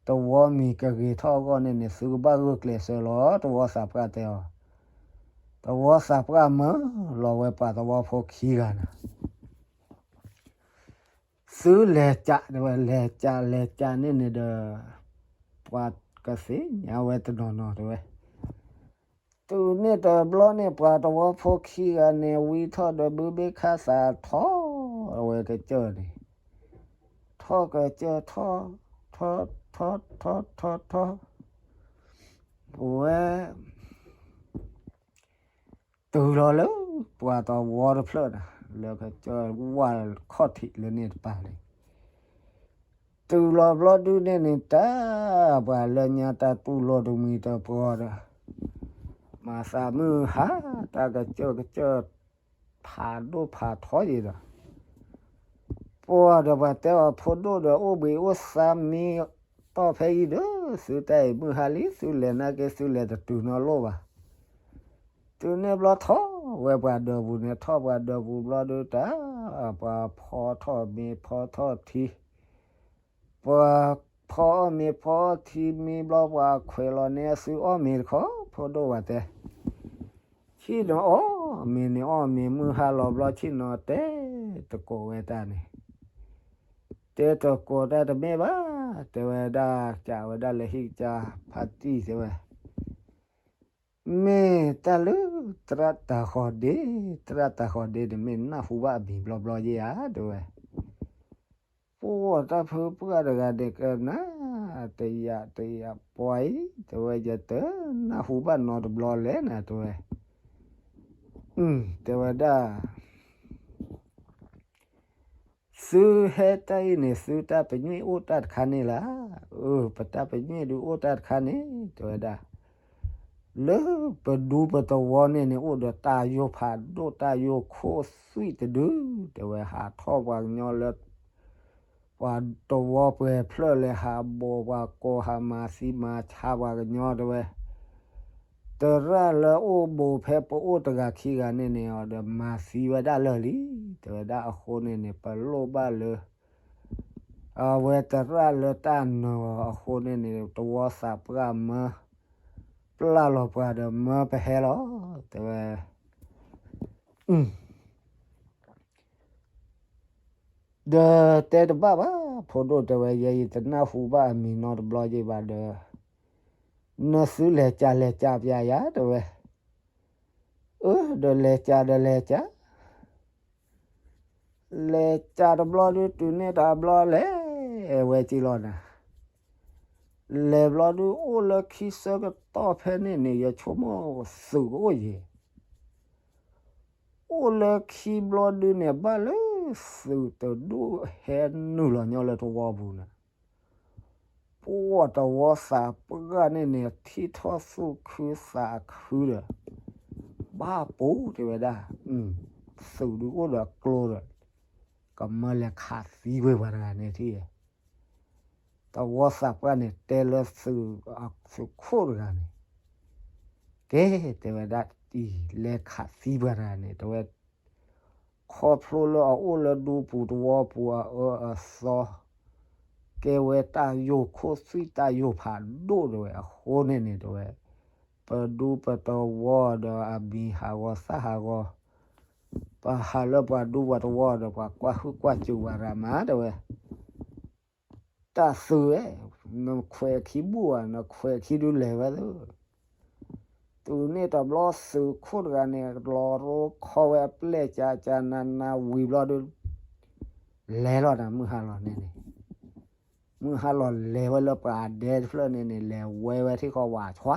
သု သဝီမံၤကဂ့ၤထီၣ်အဂီၢ်န့ၣ်န့ၣ် သုကဘၣ်ဂုာ်ကျဲးစၢးလီၤ သဝီသးပှၢ်တဲအီၤ, သဝီသးပှၢ်မၢလီၤဝဲပှၤသဝီဖိခံဂၤန့ၣ် သုလဲၤကး တဲဝဲ, လဲၤကး လဲၤကးန့ၣ်န့ၣ်ဒီး ပှၤကသ့ၣ်ညါဝဲတနီၤနီၤ တဲဝဲ. တုၤန့ၣ်တဘျီန့ၣ် ပှၤသဝီဖိခံဂၤန့ၣ် ဝံထီၣ်ဒီးဘုဘ့ၣ်ခါသးထီၣ်ဝဲကစၢၢ်န့ၣ်, ထီၣ်ကစၢၢ်ထီၣ်, ထီၣ်, ထီၣ်, ထီၣ်, ထီၣ်, ထီၣ်, ဝဲ တုၤလီၤလၢပှၤသဝီတဖျၢၣ်န့ၣ် လၢကစၢၢ်ဝၢ်ခီၣ်ထံးလၢန့ၣ်တပၤန့ၣ်, တုၤလီၤဘျီဒုန့ၣ်န့ၣ် တၢ်ပှၤလၢညါတၢ်တူၢ်လိာ်တမှံၤတပှီၤဒီး မၤသးမုၢ်ဟါ တၢ်ကစၢၢ်ကစၢၢ် ဖးဒိၣ်ဖးထီယံၤဒီး ပှၤဒီးပှၤတဲအီၤ ဖိဒိၣ်ဒီး အိၣ်ဘှံးအိၣ်သါမံ တီၢ်ဖဲအံၤဒီး သုတၢ်အံၤမုၢ်ဟါလံ သုလဲၤနာ်က့ သုလဲၤတတုၤနီတလိၣ်ဘၣ်. တုၤန့ၣ်ဘျီထီၣ်ဝဲပှၤဒၢးပူၤန့ၣ် ထီၣ်ပှၤဒၢးပူၤဘျီဒုတၢ် ပှၤဖီထီၣ်မ့ၤဖီထီၣ်ထံ ပှၤဖီအီၣ်မ့ၤဖီအီၣ်ထံမံဘျီ ပှၤခွဲးလီၤန့ၢ်အသုအီၣ်မ့ၤတခီ ဖိဒိၣ်ဝဲတဲ ဆ့ၣ်နီၤအီၣ်မ့ၤန့ၣ် အီၣ်မ့ၤမုၢ်ဟါလီၤဘျီ ဆ့ၣ်နီၤတဲတကိးဝဲတၢ်န့ၣ်, တဲတကိးတၢ်တမ့ၢ်ဘၣ်, တဲဝဲဒၣ် ကးဝဲဒၣ်လၢဟံၣ်ကစၢ်ဖါတံၢ်တဲဝဲ, မ့ၢ်တၢ်လၢသရၣ်တၤဃီၤဒ့, သရၣ်တၤဃီၤဒ့န့ၣ် မ့ၢ်နၢ်ဟူဘၣ်အမံၤဘျီဘျီယဲဧါ တဲဝဲ. ပှၤတၢ်ဖုပှၢ်တဂၤန့ၣ် ကနၣ်တယာ်တယာ်ပှၤအံၤ တဲဝဲ ယတနၢ်ဟူဘၣ်နီတဘျီလဲၣ်နၤ တဲဝဲ. တဲဝဲဒၣ် သုဟဲတၢ်အံၤန့ၣ် သုတၢ်ပညွ့ၣ်အိၣ်တၢ်တခါန့ၣ်လၢ, အၢ ပတၢ်ပညွ့ၣ်ဒုးအိၣ်တၢ်တခါန့ၣ် တဲဝဲဒၣ် လၢပဒူပတဝီန့ၣ်န့ၣ် အိၣ်ဒီးတၢ်ယိာ်ဖးဒိၣ်တၢ်ယိာ်ခိၣ်သွံၣ်တဒု, တဲဝဲ ဟးထီၣ်ပှၤကညီလၢ ပှၤတဝီပှဲၤဖျၢၣ်လဲၤဟးဘိးပှၤကိး ဟးမၤသံမၤဆါပှၤကညီ တဲဝဲ. သရၣ်လၢအိၣ်ဘူးဖဲပအိၣ်တဂၤခံဂၤန့ၣ်န့ၣ် အီၤဒီးမၤသံဝဲဒၣ်လၢာ်လံ, တဲဝဲဒၣ်. အဃိန့ၣ်န့ၣ် ပလိၣ်ဘၣ်လၢ အဝဲသရၣ်လၢတၢ်နၢၤအဃိန့ၣ်န့ၣ် တဝီသးပှၢ်မၢ ပျၢ်လီၤပှၤဒီးမၢပဟဲလီၤ, တဲဝဲ. ဒီးတဲတဘၣ်ဘၣ် ဖိဒိၣ်တဲဝဲ ယဲယတနၢ်ဟူဘၣ်အမံၤနီတဘျီယံၤဘၣ်ဒီး နသုလဲၤကးလဲၤကးပျးယၤ တဲဝဲ. အၢ ဒီးလဲၤကးဒီးလဲၤကး လဲၤကးတဘျီဒုး တုၤန့ၣ်တဘျီလဲၤဝဲက့ၤလီၤနၤ, လဲၤဘျီဒုး အိၣ်လၢခံဆၢကတီၢ်ဖဲန့ၣ်န့ၣ် ယဆိကမိၣ်သုးကအိၣ်ယဲၢ် အိၣ်လၢခံဘျီဒုးန့ၣ် ဘၣ်လၢသုးတဒူၣ်ဟဲနုာ်လီၤညီလၢတဝီပူၤန့ၣ်, ပှၤတဝီသးပှၢ်န့ၣ်န့ၣ် ထံၣ်ထီၣ်သူၣ်ခုသးခုဒီး ဘၣ်ပူၤ တဲဝဲဒၣ်, သုးဒုးအိၣ်ဒီးကျိဒီး ကမၢလဲၤခးသံဝဲပှၤတဂၤန့ၣ်ထံၣ် တဝီသးပှၢ်န့ၣ် တဲလၢသုးခိၣ်တဂၤန့ၣ်, ကဲ တဲဝဲဒၣ် အံၤ လဲၤခးသံပှၤတဂၤန့ၣ် တဲဝဲ, ခီဖျိလၢအအိၣ်လၢဒူပူၤတဝီပူၤအအၢအသီ ကဲဝဲတၢ်ယိာ်ခိၣ်သွံၣ်တၢ်ယိာ်ဖးဒိၣ် တဲဝဲ. အဃိန့ၣ်န့ၣ် တဲဝဲ, ပဒူပတဝီဒီးအမံၤဟးဂီၤသၣ်ဟးဂီၤ, ပဟးလၢပှၤဒူပှၤတဝီဒီး ပှၤကွၢ်ဟုၣ်ကွၢ်စူၤပှၤရၤမး တဲဝဲ. တၢ်သုးဝဲ, နခွဲးခံဘူၣ်ဧါ, နခွဲးခံဒုးလဲၤဝဲသၢ, တုၤန့ၣ်တဘျီသုးခိၣ်တဂၤန့ၣ် လီၤရိခီဝဲအပျဲၢ်ကကနနဝံၤဘျီဒုး လဲၤလီၤနၤ မုၢ်ဟါလီၤန့ၣ်န့ၣ်, မုၢ်ဟါလီၤလဲၤဝဲလၢပှၤဒဲတဖျၢၣ်န့ၣ်န့ၣ် လဲၤဝဲဝဲထံၣ်ဃီဝးဆွါ,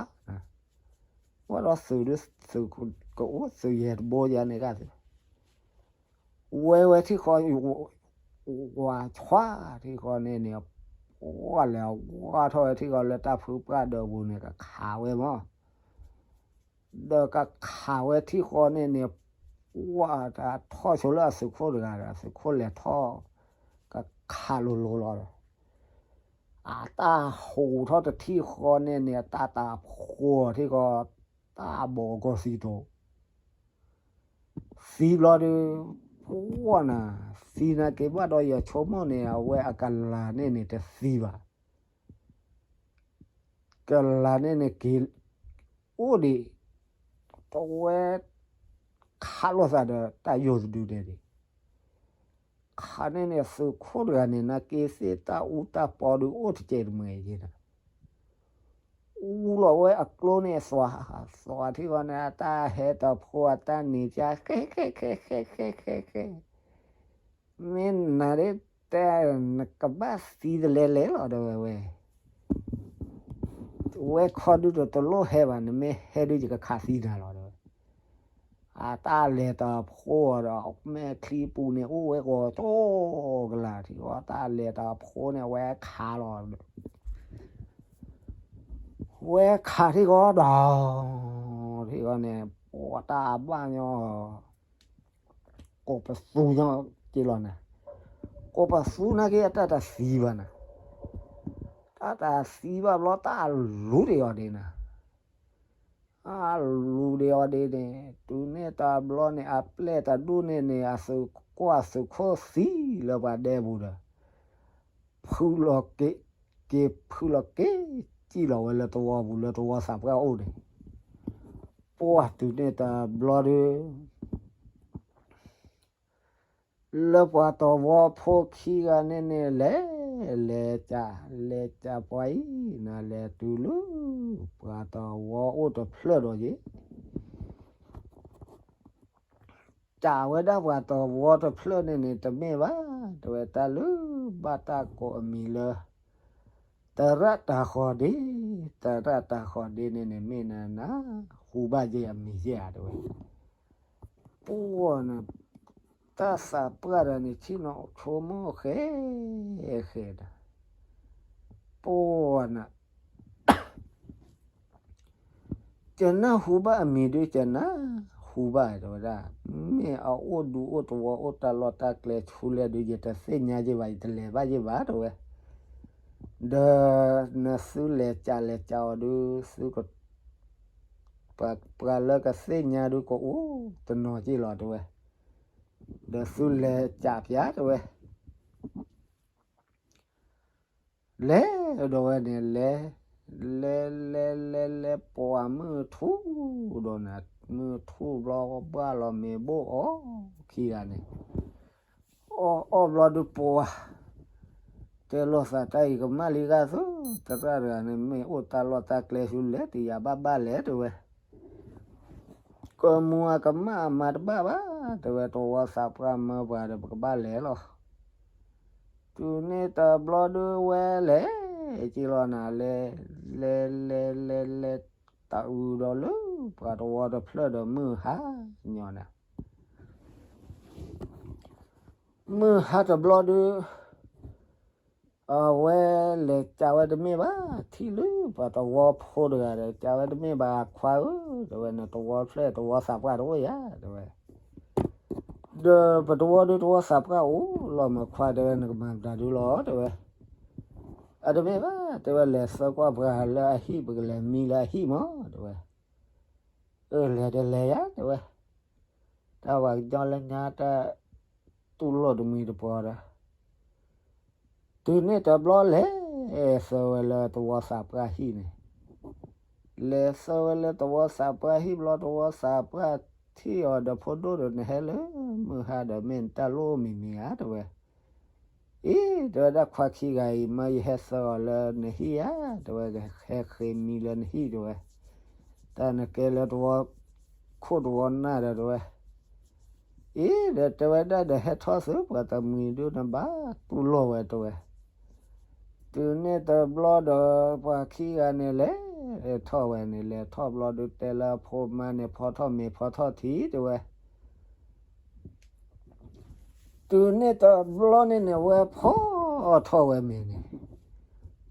ဝဲဒီးသုးဒုး သုးကအိၣ်သုးယဲၢ်တဘိယၤန့ၣ်ဂၤသုး ဝဲဝဲထံၣ်ဃီ ဝးဆွါထံၣ်ဃီန့ၣ်န့ၣ်, ဝဲလဲၤဝါထီၣ်ဝဲထံၣ်ဃီလၢတၢ်ဖုပှၢ်ဒၢးပူၤန့ၣ် ကခးဝဲမး, ဒီးကခးဝဲထံၣ်ဃီန့ၣ်န့ၣ်, ဝဲတၢ်ထီၣ်ဆိလၢအသုးခိၣ်တဂၤဒီး သုးခိၣ်လဲၤထီၣ်, ကခးလိၤလိၤလီၤဒီး အတၢ်ဟူးထီၣ်တထံၣ်ဃီန့ၣ်န့ၣ် အတၢ်တၢ်ဖှီၣ်ထံၣ်ဃီ, တၢ်ဘီၣ်ကီၢ်သံတိၤ သံဘျီဒုး, ပှၢ်နၤ, သံနာ်က့ဘၣ်ဒီးယဆိကမိၣ်န့ၣ် အဝဲအကလၤန့ၣ်န့ၣ်တသံဘၣ်. ကလၤန့ၣ်န့ၣ်က့ၤအိၣ်ဒံး, တဝဲခးလိာ်သးဒီးတၢ်ယိာ်တဒုန့ၣ်ဒံး ခးန့ၢ်န့ၣ် သုးခိၣ်တဂၤန့ၣ် နာ်က့သ့ၣ်တၢ်အူတၢ်ပီဒုးအိၣ်တစဲးတမှဲၤယဲၢ်ဒီး အူလီၤဝဲအကျိန့ၣ်သွး, သွးထံၣ်ဃီန့ၣ် အတၢ်ဟဲတဖိအတၢ်နံၤဖၠါ ဃဲဃဲဃဲဃဲဃဲဃဲဃဲ, မ့ၢ်နၤဒ်တဲ နကဘၣ်သံတလဲလဲလီၤ တဲဝဲဝဲ ဝဲခီဒုးတလိၣ်ဟဲဘၣ်, နမ့ၢ်ဟဲဒုးယကခးသံနၤလီၤ တဲဝဲ. အတၢ်လဲၤတဖိဒီး မဲာ်ချံပူၤန့ၣ်အိၣ်ဝဲဂီၤကီကလးထံဃီ, တၢ်လဲၤတဖိန့ၣ် ဝဲခးလီၤ ဝဲခးထံဃီဒီး ထံဃီန့ၣ် ပှၤတၢ်အဘၣ်ညီ ကိးပသူညီက့လီၤနၤ, ကိးပသူနာ်က့အတၢ်တသံဘၣ်နၤ, တၢ်တသံဘၣ်ဘျီ တၢ်လူၤဒံးအီၤဒံးနၤ, အလူၤဒံးအီၤဒံးန့ၣ် တုၤန့ၣ်တဘျီန့ၣ် အပျဲၢ်တဒူၣ်န့ၣ်န့ၣ် အသုးခိၣ်အသုးခိၣ်သံလၢပှၤဒဲပူၤဒီး ဖုလီၤက့ၤ, က့ၤဖုလီၤက့ၤ စံၣ်လီၤဝဲလၢသဝီပူၤလၢသဝီသးပှၢ်အိၣ်န့ၣ်, ပှၢ်တုၤန့ၣ်တဘျီဒီး လၢပှၤသဝီဖိခံဂၤန့ၣ်န့ၣ် လဲၤ, လဲၤကး, လဲၤကးပှၤအံၤ နလဲၤတုၤလၢ ပှၤသဝီအိၣ်တဖျၢၣ်ဒီးယဲၢ် ကးဝဲဒၣ်ပှၤသဝီတဖျၢၣ်န့ၣ်န့ၣ် တမ့ၢ်ဘၣ်, တဲဝဲတၢ်လၢဘၣ်တၢ်ကိးအမံၤလၢ သရၣ်တၤဃီၤဒ့, သရၣ်တၤဃီၤဒ့န့ၣ်န့ၣ် မ့ၢ်နၤနၤ ဟူဘၣ်ယဲၢ်အမံၤယဲၢ်ဧါ တဲဝဲ, ပှၢ်နၤ တၢ်သးပှၢ်ဒီးန့ၣ် ဆ့ၣ်နီၤဆိကမိၣ်ဃဲ, ဃဲဒီး ပှၢ်နၤ ကနၣ်ဟူဘၣ်အမံၤဒုး ကနၣ်ဟူဘၣ် တဲဝဲဒၣ်, မ့ၢ်အအိၣ်ဒူအိၣ်သဝီအိၣ်တၢ်လီၢ်တၢ်ကျဲဆူလဲၣ်ဒုး ယတသ့ၣ်ညါယဲၢ်ဘၣ် ယတလဲၤဘၣ်ယဲၢ်ဘၣ် တဲဝဲ, ဒီးနသုလဲၤကးလဲၤကးအီၤဒုး သုက ပှၤလၢကသ့ၣ်ညါဒုးကအိၣ်တနီၤက့လီၤ တဲဝဲ, ဒီးသုလဲၤကးပၠး တဲဝဲ လဲၤဒီးဝဲန့ၣ် လဲၤ, လဲၤလဲၤလဲၤလဲၤ ပှၢ်မုၢ်ထူၣ်ဒီးနၤ, မုၢ်ထူၣ်ဘျီဘၣ်လီၤမ့ၤဘိၣ်အီၤခံဂၤန့ၣ်, အီၣ်အီၣ်ဘျီဒုးပှၢ်, တဲလိာ်သးတၢ်အံၤကမၣ်လံဂၤသု, သရၣ်တဂၤန့ၣ် မ့ၢ်အိၣ်တၢ်လီၢ်တၢ်ကျဲဆူလဲၣ် တယာ်ဘၣ်ဘၣ်လဲၣ် တဲဝဲ ကမူအကမၣ်အမၤတဘၣ်ဘၣ် တဲဝဲ, သဝီသးပှၢ်မၢပှၤဒီး ပကဘၣ်လဲၤလီၤ. တုၤန့ၣ်တဘျီဒုးဝဲလဲၤက့ၤလီၤနၤ, လဲၤလဲၤလဲၤလဲၤလဲၤ တၢ်အုးဒီးလၢပှၤသဝီတဖျၢၣ်ဒီး မုၢ်ဟါညီနၤ, မုၢ်ဟါတဘျီဒုး အဝဲလဲၤကးဝဲတမ့ၢ်ဘၣ်, ထံၣ်လၢပှၤသဝီဖိတဂၤဒီး ကးဝဲတမ့ၢ်ဘၣ် ခွါဧၢ, တဲဝဲ, နသဝီဖျၢၣ် သဝီသးပှၢ်တအိၣ်ဧါ တဲဝဲ, ဒီးပသဝီဒုး သဝီသးပှၢ်အိၣ်လီၤမး ခွါ, တဲဝဲ, နကမၤမတၤဒုလီၤ တဲဝဲ, အတမ့ၢ်ဘၣ် တဲဝဲ, လဲၤသၢကွၢ်ပှၤလၢအဟံၣ် ပကလဲၤမံလၢအဟံၣ်မး တဲဝဲ, အၢ လဲၤဒီးလဲၤယၤ တဲဝဲ, တၢ်ပှၤကညီလၢညါတၢ် တူၢ်လိာ်တမှံၤတပှီၤဒီး တုၤန့ၣ်တဘျီလဲၤသၢဝဲလၢသဝီသးပှၢ်ဟံၣ်န့ၣ်, လဲၤသၢဝဲလၢသဝီသးပှၢ်ဟံၣ်ဘျီ သဝီသးပှၢ်ထံၣ်အီၤဒီး ဖိဒိၣ်ဒီး နဟဲလၢမုၢ်ဟါဒီး မ့ၢ်နတၢ်လိၣ်မံၤမံၤဧါ တဲဝဲ, အံၤ တဲဝဲဒၣ် ခွါခံဂၤအံၤ မၢယဟဲသၢအီၤလၢနဟံၣ်ဧါ တဲဝဲ, ကဟဲဃ့မံလၢနဟံၣ် တဲဝဲ, တၢ်နကဲလၢသဝီခိၣ်သဝီနၢ်ဒီး တဲဝဲ အံၤဒီးတဲဝဲဒၣ်ဒီး ဟဲထီၣ်သုပှၤတမှံၤဒုး နဘၣ်တူၢ်လိာ်ဝဲ တဲဝဲ, တုၤန့ၣ်တဘျီဒီး ပှၤခံဂၤန့ၣ် လဲၤထီၣ်ဝဲန့ၣ်, လဲၤထီၣ်ဘျီဒုး တဲလၢအဖိမါန့ၣ် ဖီထီၣ်မ့ၤဖီထီၣ်ထံ တဲဝဲ, တုၤန့ၣ်တဘျီန့ၣ်န့ၣ် ဝဲဖီထီၣ်ဝဲမ့ၤန့ၣ်,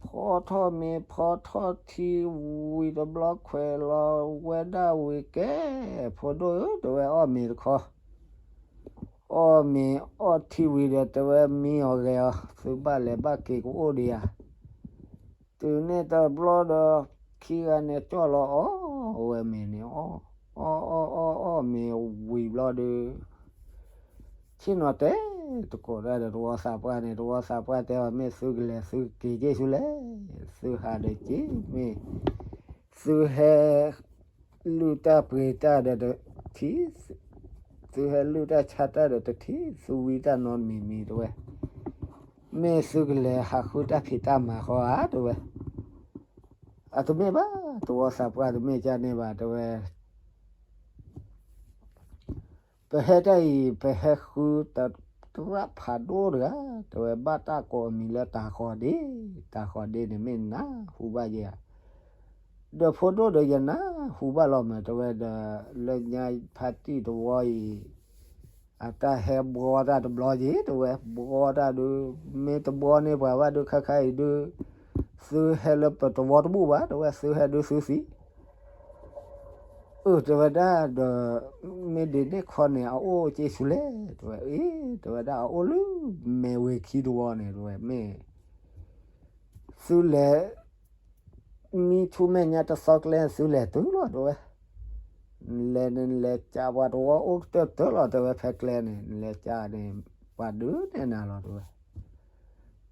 ဖီထီၣ်မ့ၤဖီထီၣ်ထံဝံၤတဘျီ ခွဲးလီၤဝဲဒၣ်ဝံၤ ကဲ ဖိဒိၣ်ဧၢ တဲဝဲ, အီၣ်မ့ၤတခီ အီၣ်မ့ၤအီၣ်ထံဝံၤဒီး တဲဝဲ မံအီၤဂဲၤအီၤ သုဘၣ်လဲၤဘၣ်က့ၤကအိၣ်ဒံးဧါ. တုၤန့ၣ်တဘျီဒီး ခံဂၤန့ၣ် ကၠီၣ်လီၤအီၣ်ဝဲမ့ၤန့ၣ် အီၣ်, အီၣ်အီၣ်အီၣ်အီၣ်မ့ၤဝံၤဘျီဒီး ဆ့ၣ်နီၤတဲသကိးတၢ်ဒီးသဝီသးပှၢ်န့ၣ်, သဝီသးပှၢ်တဲအီၤ မ့ၢ်သုကလဲၤသုကက့ၤက့ၤဆူလဲၣ်, သုဟးဒီးက့ၤ, မ့ၢ်သုဟဲလုၢ်တၢ်ပှ့ၤတၢ်ဒီး ထံၣ် သုဟဲလုၢ်တၢ်ဆါတၢ်ဒီးတထံၣ် သုဝံတၢ်နီတမံၤမံၤ တဲဝဲ, မ့ၢ်သုကလဲၤဟးဃုတၢ်ဖံးတၢ်မၤဃီဧါ တဲဝဲ. အတမ့ၢ်ဘၣ်, သဝီသးပှၢ်တမ့ၢ်ကန့ၣ်ဘၣ် တဲဝဲ. ပဟဲတၢ်အံၤ ပဟဲဃုတရၣ်ဖးဒိၣ်တဂၤ, တဲဝဲ, ဘၣ်တၢ်ကိးအမံၤလၢတၤဃီၤဒ့, တၤဃီၤဒ့န့ၣ်မ့ၢ်နၢ်ဟူဘၣ်ယဲဧါ. ဒီးဖိဒိၣ်ဒီးယနၢ်ဟူဘၣ်လီၤမး တဲဝဲ, ဒီးလၢညါဖါတံၢ်တဝီအံၤ အတၢ်ဟဲဘှီတၢ်တဘျီက့ၤ တဲဝဲ, ဘှီတၢ်ဒုး မ့ၢ်တဘှီန့ၢ်ပှၤဘၣ်ဒုး ခါခါအံၤဒုး သုဟဲလၢပတဝီတဘူၣ်ဘၣ် တဲဝဲ, သုဟဲဒုးသုသံ အၢ တဲဝဲဒၣ်ဒီး မ့ၢ်ဒ်န့ၣ်ခီန့ၣ် အအိၣ်က့ၤဆူလဲၣ် တဲဝဲ. အ့ တဲဝဲဒၣ် အအိၣ်လၢမဲာ်ဝ့ၤခံတဝီန့ၣ် တဲဝဲ, မ့ၢ်သုလဲၤ မံဆူမဲာ်ညါတသီကျဲ သုလဲၤတုၤလီၤ တဲဝဲ. နလဲၤနလဲၤကးပှၤတဝီအိၣ်ကတၢၢ်ကတၢၢ်လီၤ တဲဝဲ, ဖဲကျဲန့ၣ် နလဲၤကးန့ၣ် ပှၤဒုးနဲၣ်နၤလီၤ တဲဝဲ.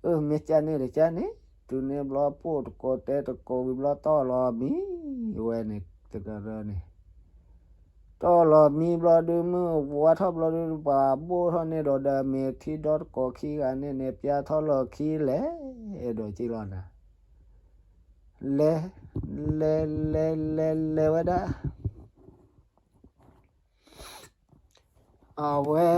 အၢ မ့ၢ်ကန့ၣ်တကန့ၣ် တုၤန့ၣ်ဘျီပိၢ်တကိးတဲတကိးဝံၤဘျီ တီၢ်လီၤမံဝဲန့ၣ် တကရၢန့ၣ် တီၢ်လီၤမံဘျီဒုး မုၢ်ဝါထီၣ်ဘျီဒုး ပှၤဘိၣ်ထီၣ်န့ၢ်ဒီး ဒီးမ့ၢ်ထံဒီတကိးခံဂၤန့ၣ်န့ၣ် ပျၢ်ထီၣ်လီၢ်ခံလဲၤ အဲၣ်ဒိးက့ၤလီၤနၤ လဲၤ လဲၤ လဲၤ လဲၤ လဲၤဝဲဒၣ် အဝဲ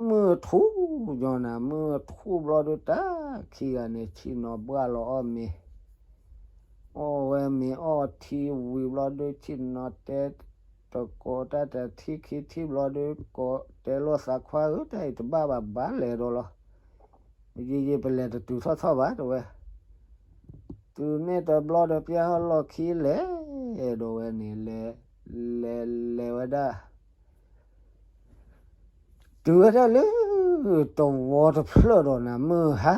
မုၢ်ထူၣ်ညီနၤ မုၢ်ထူၣ်ဘျီဒုး တၢ်ခံဂၤန့ၣ် ဆ့ၣ်နီၤဘှၣ်လီၤအီၣ်မ့ၤ အီၣ်ဝဲမ့ၤအီၣ်ထံဝံၤဘျီဒုး ဆ့ၣ်နီၤတဲတကိးတၢ်တထံၣ်ခံထံၣ်ဘျီဒုး ကိးတဲလိာ်သးခွါဧၢ တၢ်အံၤတဘၣ်ဘၣ် ဘၣ်လဲၤဒီးလီၤ ယယပလဲၤတတုၤထီၣ်ထီၣ်ဘၣ် တဲဝဲ. တုၤန့ၣ်တဘျီဒီး ပျၢ်ထီၣ်လီၢ်ခံလဲၤ အဲၣ်ဒိးဝဲန့ၣ် လဲၤ လဲၤ လဲၤဝဲဒၣ် တုၤဝဲဒၣ်လၢ တဝီတဖျၢၣ်ဒီးနၤ မုၢ်ဟါ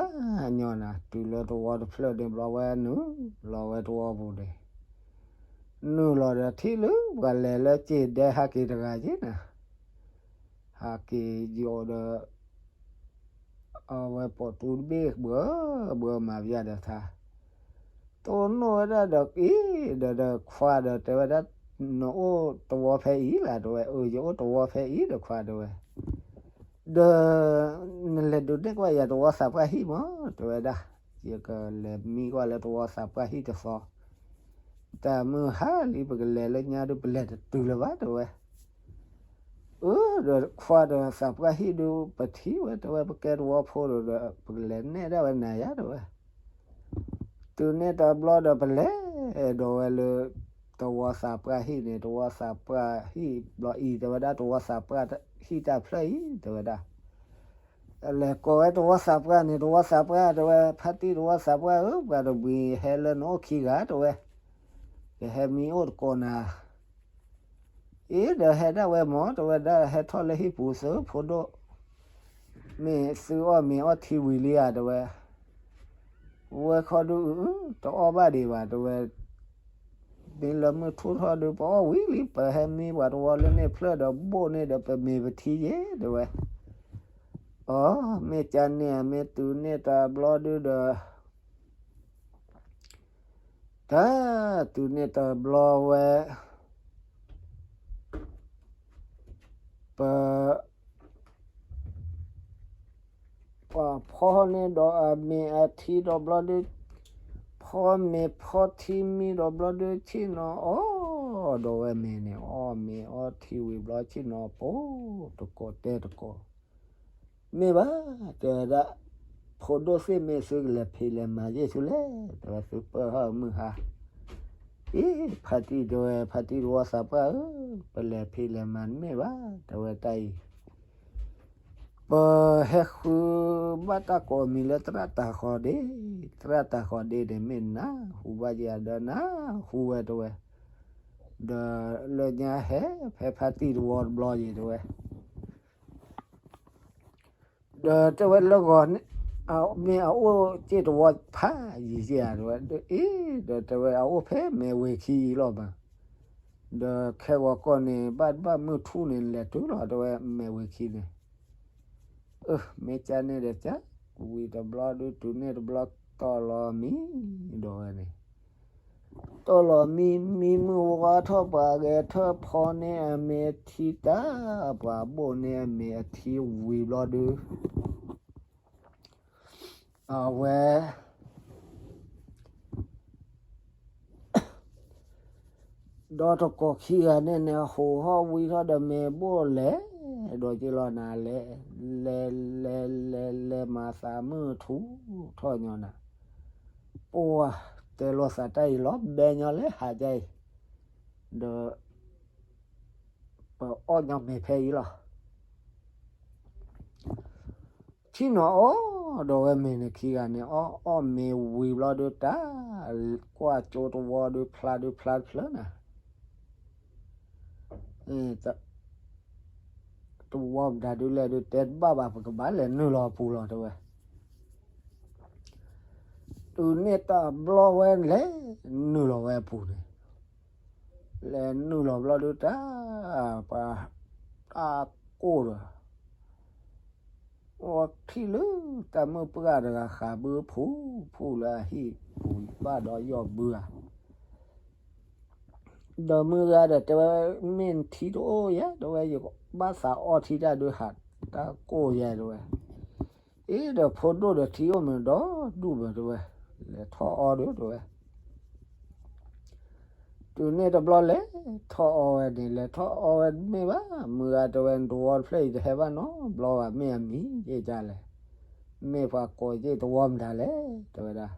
ညီနၤ တုၤလၢတဝီတဖျၢၣ်န့ၣ်ဘျီ ဝဲနုာ်လီၤဝဲတဝီပူၤန့ၣ် နုာ်လီၤဒီးထံၣ်လၢပှၤလဲၤလၢက့ၤဒဲဟးက့ၤတဂၤက့ၤနၤ ဟးက့ၤယိးဒီး အဝဲပိာ်တူတဘ့ၣ်ဘၢဘၢမၤပယၢ်ဒီးထါ တိၢ်နီၣ်ဝဲဒၣ်ဒီးအံၤ ဒီးဒီးခွါဒီးတဲဝဲဒၣ် နအိၣ်တဝီဖဲအံၤလၢ တဲဝဲ. အၢ ယအိၣ်တဝီဖဲအံၤဒီးခွါ တဲဝဲ. ဒီး နလဲၤဒုးနဲၣ်ကွၢ်ယၤတဝီသးပှၢ်ဟံၣ်မး တဲဝဲဒၣ်. ယကလဲၤမံကွၢ်လၢတဝီသးပှၢ်ဟံၣ်တသီ တၢ်မုၢ်ဟါလံ ပကလဲၤလၢညါဒုး ပလဲၤတတုၤလၢၤဘၣ် တဲဝဲ. အၢ ဒီးခွါဒီးသးပှၢ်ဟံၣ်ဒုး ပထံၣ်ဝဲ တဲဝဲ ပကဲတဝီဖိဒီး ပကလဲၤနဲၣ်ဒၣ်ဝဲနၤယါ တဲဝဲ. တုၤန့ၣ်တဘျီဒီး ပလဲၤအဲၣ်ဒိးဝဲလၢ တဝီသးပှၢ်ဟံၣ်န့ၣ် တဝီသးပှၢ်ဟံၣ်ဘျီအံၤ တဲဝဲဒၣ် တဝီသးပှၢ်ဟံၣ်တၢ်ဖျၢၣ်အံၤ တဲဝဲဒၣ် လဲၤကိးဝဲတဝီသးပှၢ်န့ၣ် တဝီသးပှၢ် တဲဝဲ ဖါတံၢ်တဝီသးပှၢ်ဧၢ ပှၤတမှံၤဟဲလၢနအိၣ်ခံဂၤ တဲဝဲ ကဟဲမံအိၣ်တကိးနၤ အ့ ဒီးဟဲဒၣ်ဝဲမး တဲဝဲဒၣ် ဟဲထီၣ်လၢဟံၣ်ပူၤသၢ ဖိဒိၣ် မ့ၢ်သုအီၣ်မ့ၤအီထံဝံၤလံဧါ တဲဝဲ ဝဲခီဒုး တအီၣ်ဘၣ်ဒံးဘၣ် တဲဝဲ မ့ၢ်လၢမုၢ်ထူၣ်ထီၣ်ဒုး ပအီၣ်ဝံၤလံ ပဟဲမံပှၤတဝီလၢန့ၣ်ဖျၢၣ်ဒီး ဘိၣ်န့ၢ်ဒီးပမ့ၤပထံယဲ တဲဝဲ အီ မ့ၢ်ကန့ၣ် မ့ၢ်တုၤန့ၣ်တဘျီဒုးဒီး တၢ် တုၤန့ၣ်တဘျီဝဲ ပ ပှၤဖီန့ၢ်ဒီးအမ့ၤအထံဒီးဘျီဒုး ဖီမ့ၤဖီထံမံဒီးဘျီဒုး ဆ့ၣ်နီၤအီၣ်ဒီးဝဲမ့ၤန့ၣ် အီၣ်မ့ၤအီထံဝံၤဘျီ ဆ့ၣ်နီၤပိာ်တကိးတဲတကိး မ့ၢ်ဘၣ် တဲဝဲဒၣ် ဖိဒိၣ်သ့ၣ် မ့ၢ်သုကလဲၤဖံးလဲၤမၤယဲၢ်ဆူလဲၣ် တဲဝဲ သုပၢၢ်ထီၣ်မုၢ်ဟါ အ့ ဖါတံၢ်တဲဝဲ ဖါတံၢ်တဝီသးပှၢ်ဧၢ ပလဲၤဖံးလဲၤမၤတမ့ၢ်ဘၣ် တဲဝဲတၢ်အံၤ ပဟဲဃုဘၣ်တၢ်ကိးမံၤလၢသရၣ်တၤဃီၤဒ့, သရၣ်တၤဃီၤဒ့န့ၣ်မ့ၢ်နၢ်ဟူဘၣ်ယၤဒီးနၢ်ဟူဝဲတဲဝဲ, ဒီးလၢညါဟဲဖဲဖါတံၢ်တဝီတဘျီယံၤတဲဝဲ ဒီးတဲဝဲလၢဂီၤန့ၣ် မ့ၢ်အအိၣ်စ့ၢ်တဝီဖးယံၤယံၤဧါတဲဝဲ, အ့ ဒီးတဲဝဲအအိၣ်ဖဲမဲာ်ဝ့ၤခံအံၤလီၤမး, ဒီးခဲဂီၤကီၢ်န့ၣ် ဘၣ်တဘၣ်မုၢ်ထူၣ်န့ၣ် လဲၤတုၤလီၤတဲဝဲမဲာ်ဝ့ၤခံန့ၣ်, အၢ မ့ၢ်ကန့ၣ်ဒီးက ဝံၤတဘျီဒုးတုၤန့ၣ်တဘျီတီၢ်လီၤမံဒီးဝဲန့ၣ် တီၢ်လီၤမံမံမုၢ်ဝါထီၣ်ပှၤဂဲၤထၢၣ်ဖီန့ၢ်အမ့ၢ်အထံတၢ် ပှၤဘိၣ်န့ၢ်အမ့ၢ်အထံဝံၤဘျီဒု အဝဲ ဒီတကိးခံဂၤန့ၣ်န့ၣ် အဟူးဟီၣ်ဝံထီၣ်ဒီးမ့ၢ်ဘိၣ်လဲၤ ဒီးက့ၤလီၤနၤလဲၤ လဲၤလဲၤလဲၤလဲၤမၤသးမုၢ်ထူထီၣ်ညီနၤ ပှၤတဲလိာ်သးတၢ်အံၤလီၤဘဲညီလၢဟးကါအံၤ ဒီး ပအီၣ်ညီမ့ၤဖဲအံၤလီၤ. ထံၣ်နီၤအီၣ်ဒီးဝဲမ့ၤန့ၣ်ခံဂၤန့ၣ် အီၣ်အီၣ်မ့ၤဝံၤဘျီဒုတၢ် ကွၢ်ကၠိတဝီဒုဖျါဒုဖျါတဖျၢၣ်နၤ တဝီမတၤဒုလဲၣ်ဒု တဲတဘၣ်ဘၣ် ပကဘၣ်လဲၤနုာ်လီၤအပူၤလီၤတဲဝဲ. တုၤန့ၣ်တဘျီဝဲလဲၤနုာ်လီၤဝဲအပူၤန့ၣ် လဲၤနုာ်လီၤဘျီဒုတၢ် ပှၤတၢ်ကိၢ်ဒီး အီထံၣ်လၢတၢ်မုၢ်ပှၢ်တဂၤဃးဘုဖူဖူလၢအဟံၣ်ပူၤဘၣ်ဒီးယီၢ်ဘုဧါ ဒီးမုၢ်ဂၤဒီးတဲဝဲ မ့ၢ်နထံတအိၣ်ယဲတဲဝဲ ယဘၣ်သးအီထံတၢ်ဒုးဟးတၢ်ကိၢ်ယဲတဲဝဲ. အ့ဒီးဖိဒိၣ်ဒီးထံအိၣ်မ့ၢ်ဒီဒူၣ်မ့ၢ်တဲဝဲ လဲၤထီၣ်အီဒီးတဲဝဲ. တုၤန့ၣ်တဘျီလဲၤထီၣ်အီဝဲန့ၣ် လဲၤထီၣ်အီဝဲတမ့ၢ်ဘၣ် မုၢ်ဂၤတဲဝဲ နတဝီတဖျၢၣ်အံၤတဟဲဘၣ်နီတဘျီဘၣ် မ့ၢ်အမံၤယဲဒ်လဲၣ် မ့ၢ်ပှၤကိးယဲၢ်တဝီမတၤလဲၣ် တဲဝဲဒၣ်.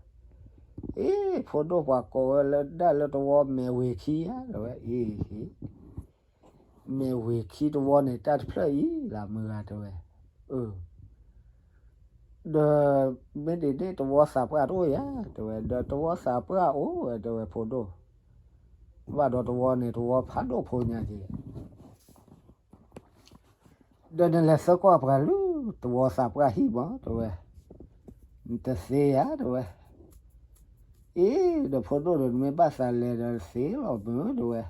အ့ ဖိဒိၣ်ပှၤကိးဝဲလၢဒၣ်လၢတဝီမဲာ်ဝ့ၤခံဧါ တဲဝဲ အ့ မဲာ်ဝ့ၤခံတဝီန့ၣ် တၢ်တဖျၢၣ်အံၤလၢမုၢ်ဂၤတဲဝဲ. အ ဒီး မ့ၢ်ဒ်န့ၣ်တဝီသးပှၢ်တအိၣ်ဧါ တဲဝဲ ဒီးတဝီသးပှၢ်အိၣ်ဝဲ တဲဝဲဖိဒိၣ်. ဘၣ်ဒီးတဝီန့ၣ် တဝီဖးဒိၣ်ဖိညါက့ၤ ဒီးနလဲၤသၢကွၢ်ပှၤလၢတဝီသးပှၢ်ဟံၣ်မး တဲဝဲ. နတသ့ဧါ တဲဝဲ. အ့ ဒီးဖိဒိၣ်ဒီးနမ့ၢ်ဘၣ်သးလဲၤဒီးသ့လီၤမုၢ် တဲဝဲ.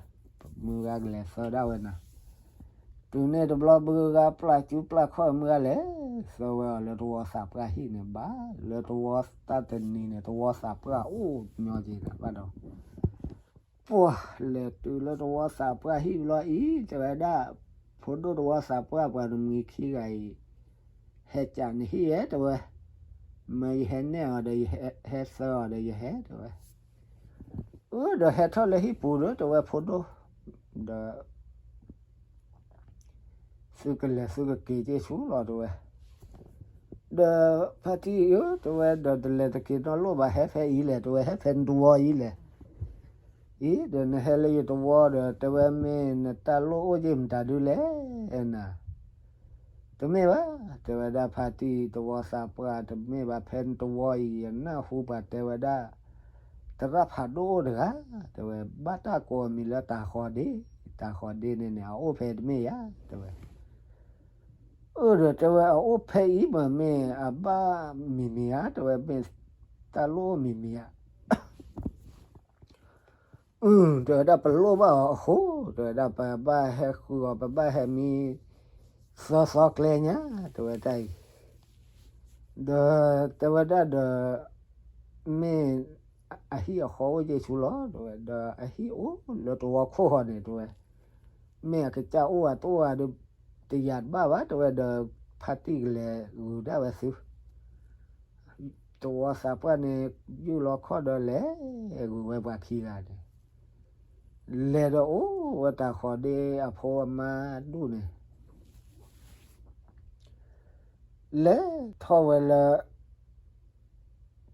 မုၢ်ဂၤကလဲၤသၢဒၣ်ဝဲနၤ. တုၤန့ၣ်တဘျီမုၢ်ဂၤပျၢ်ကူပျၢ်ခီၣ် မုၢ်ဂၤလဲၤသၢဝဲအီၤလၢတဝီသးပှၢ်ဟံၣ်န့ၣ် ဘၣ်လၢတဝီတၢ်တနံၤန့ၣ် တဝီသးပှၢ်အိၣ်ညီက့ၤနၤဘၣ်ဒီး ပှၤလဲၤတုၤလၢတဝီသးပှၢ်ဟံၣ်ဘျီအံၤ တဲဝဲဒၣ် ဖိဒိၣ်တဝီသးပှၢ်ပှၤတမှံၤခံဂၤအံၤ ဟဲကးနဟံၣ်ဧါ တဲဝဲ. မ့ၢ်ယဟဲနဲၣ်အီၤဒီး ယဟဲသၢအီၤဒီးယဟဲ တဲဝဲ. အၢ ဒီးဟဲထီၣ်လၢဟံၣ်ပူၤဒီး တဲဝဲဖိဒိၣ် ဒီး သုကလဲၤသုကက့ၤက့ၤဆူလီၤ တဲဝဲ. ဒီးဖါတံၢ်ဧၢ တဲဝဲ ဒီးတလဲၤတက့ၤနီတလိၣ်ဘၣ် ဟဲဖဲအံၤလဲၣ် တဲဝဲ ဟဲဖဲနတဝီအံၤလဲၣ်. အံၤ ဒီးနဟဲလၢယတဝီဒီး တဲဝဲမ့ၢ်နတၢ်လိၣ်အိၣ်က့ၤမတၤဒုလဲၣ်နၤ. တမ့ၢ်ဘၣ် တဲဝဲဒၣ်ဖါတံၢ်တဝီသးပှၢ် တမ့ၢ်ဘၣ်ဖဲနတဝီအံၤ ယနၢ်ဟူပှၤတဲဝဲဒၣ် သရၣ်ဖးဒိၣ်အိၣ်တဂၤ တဲဝဲ ဘၣ်တၢ်ကိးအမံၤလၢတၤဃီၤဒ့ တၤဃီၤဒ့န့ၣ်န့ၣ် အအိၣ်ဖဲတမ့ၢ်ဧါ တဲဝဲ. အၢ ဒီးတဲဝဲအအိၣ်ဖဲအံၤမ့ၢ်မ့ၢ်အဘၣ်မံၤမံၤဧါ တဲဝဲ မ့ၢ်တၢ်လိၣ်အိၣ်မံၤမံၤဧါ. အၢ တဲဝဲဒၣ်ပလိၣ်ဘၣ်အီၤအဃိ တဲဝဲဒၣ်ပဘၣ်ဟဲဃုအီၤ ပဘၣ်ဟဲမံသီသီကျဲညါ တဲဝဲတၢ်အံၤ ဒီးတဲဝဲဒၣ်ဒီး မ့ၢ်အဟံၣ်အဃီအိၣ်က့ၤဆူလီၤ တဲဝဲ ဒီးအဟံၣ်အိၣ်လၢတဝီခိၣ်ဃီန့ၣ် တဲဝဲ မ့ၢ်အကစၢ်အိၣ်အတအိၣ်အဒီး တယာ်တဘၣ်ဘၣ် တဲဝဲ ဒီးဖါတံၢ်ကလဲၤဂုၤဒၣ်ဝဲသု တဝီသးပှၢ်န့ၣ် ယူၢ်လီၤခီၣ်ဒီးလဲၤဂုၤဝဲပှၤခံဂၤန့ၣ် လဲၤဒီးအိၣ်ဝဲတၤဃီၤဒ့အဖိအမါဒူၣ်န့ၣ် လဲၤထီၣ်ဝဲလၢ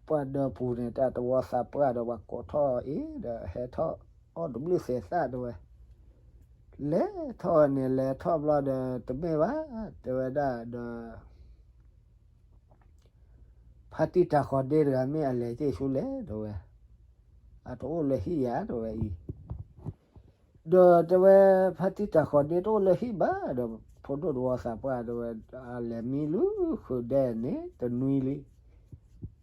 ပှၤဒၢးပူၤန့ၣ် တၢ်တဝီသးပှၢ်ဒီးပှၤကိးထီၣ်အံၤဒီးဟဲထီၣ်အီၣ်တဘျုးသဲးသၣ်တဲဝဲ လဲၤထီၣ်ဝဲန့ၣ် လဲၤထီၣ်ဘျီဒီးတမ့ၢ်ဘၣ် တဲဝဲဒၣ်ဒီး ဖါတံၢ်တၤဃီၤဒ့တဂၤမ့ၢ်အလဲၤက့ၤဆူလဲၣ်တဲဝဲ အတအိၣ်လၢဟံၣ်ယၤတဲဝဲအံၤ ဒီးတဲဝဲ ဖါတံၢ်တၤဃီၤဒ့တအိၣ်လၢဟံၣ်ဘၣ်ဒီး ဖိဒိၣ်တဝီသးပှၢ်တဲဝဲ အလဲၤမံလၢဃုာ်ဒဲးန့ၣ် တနွံလံ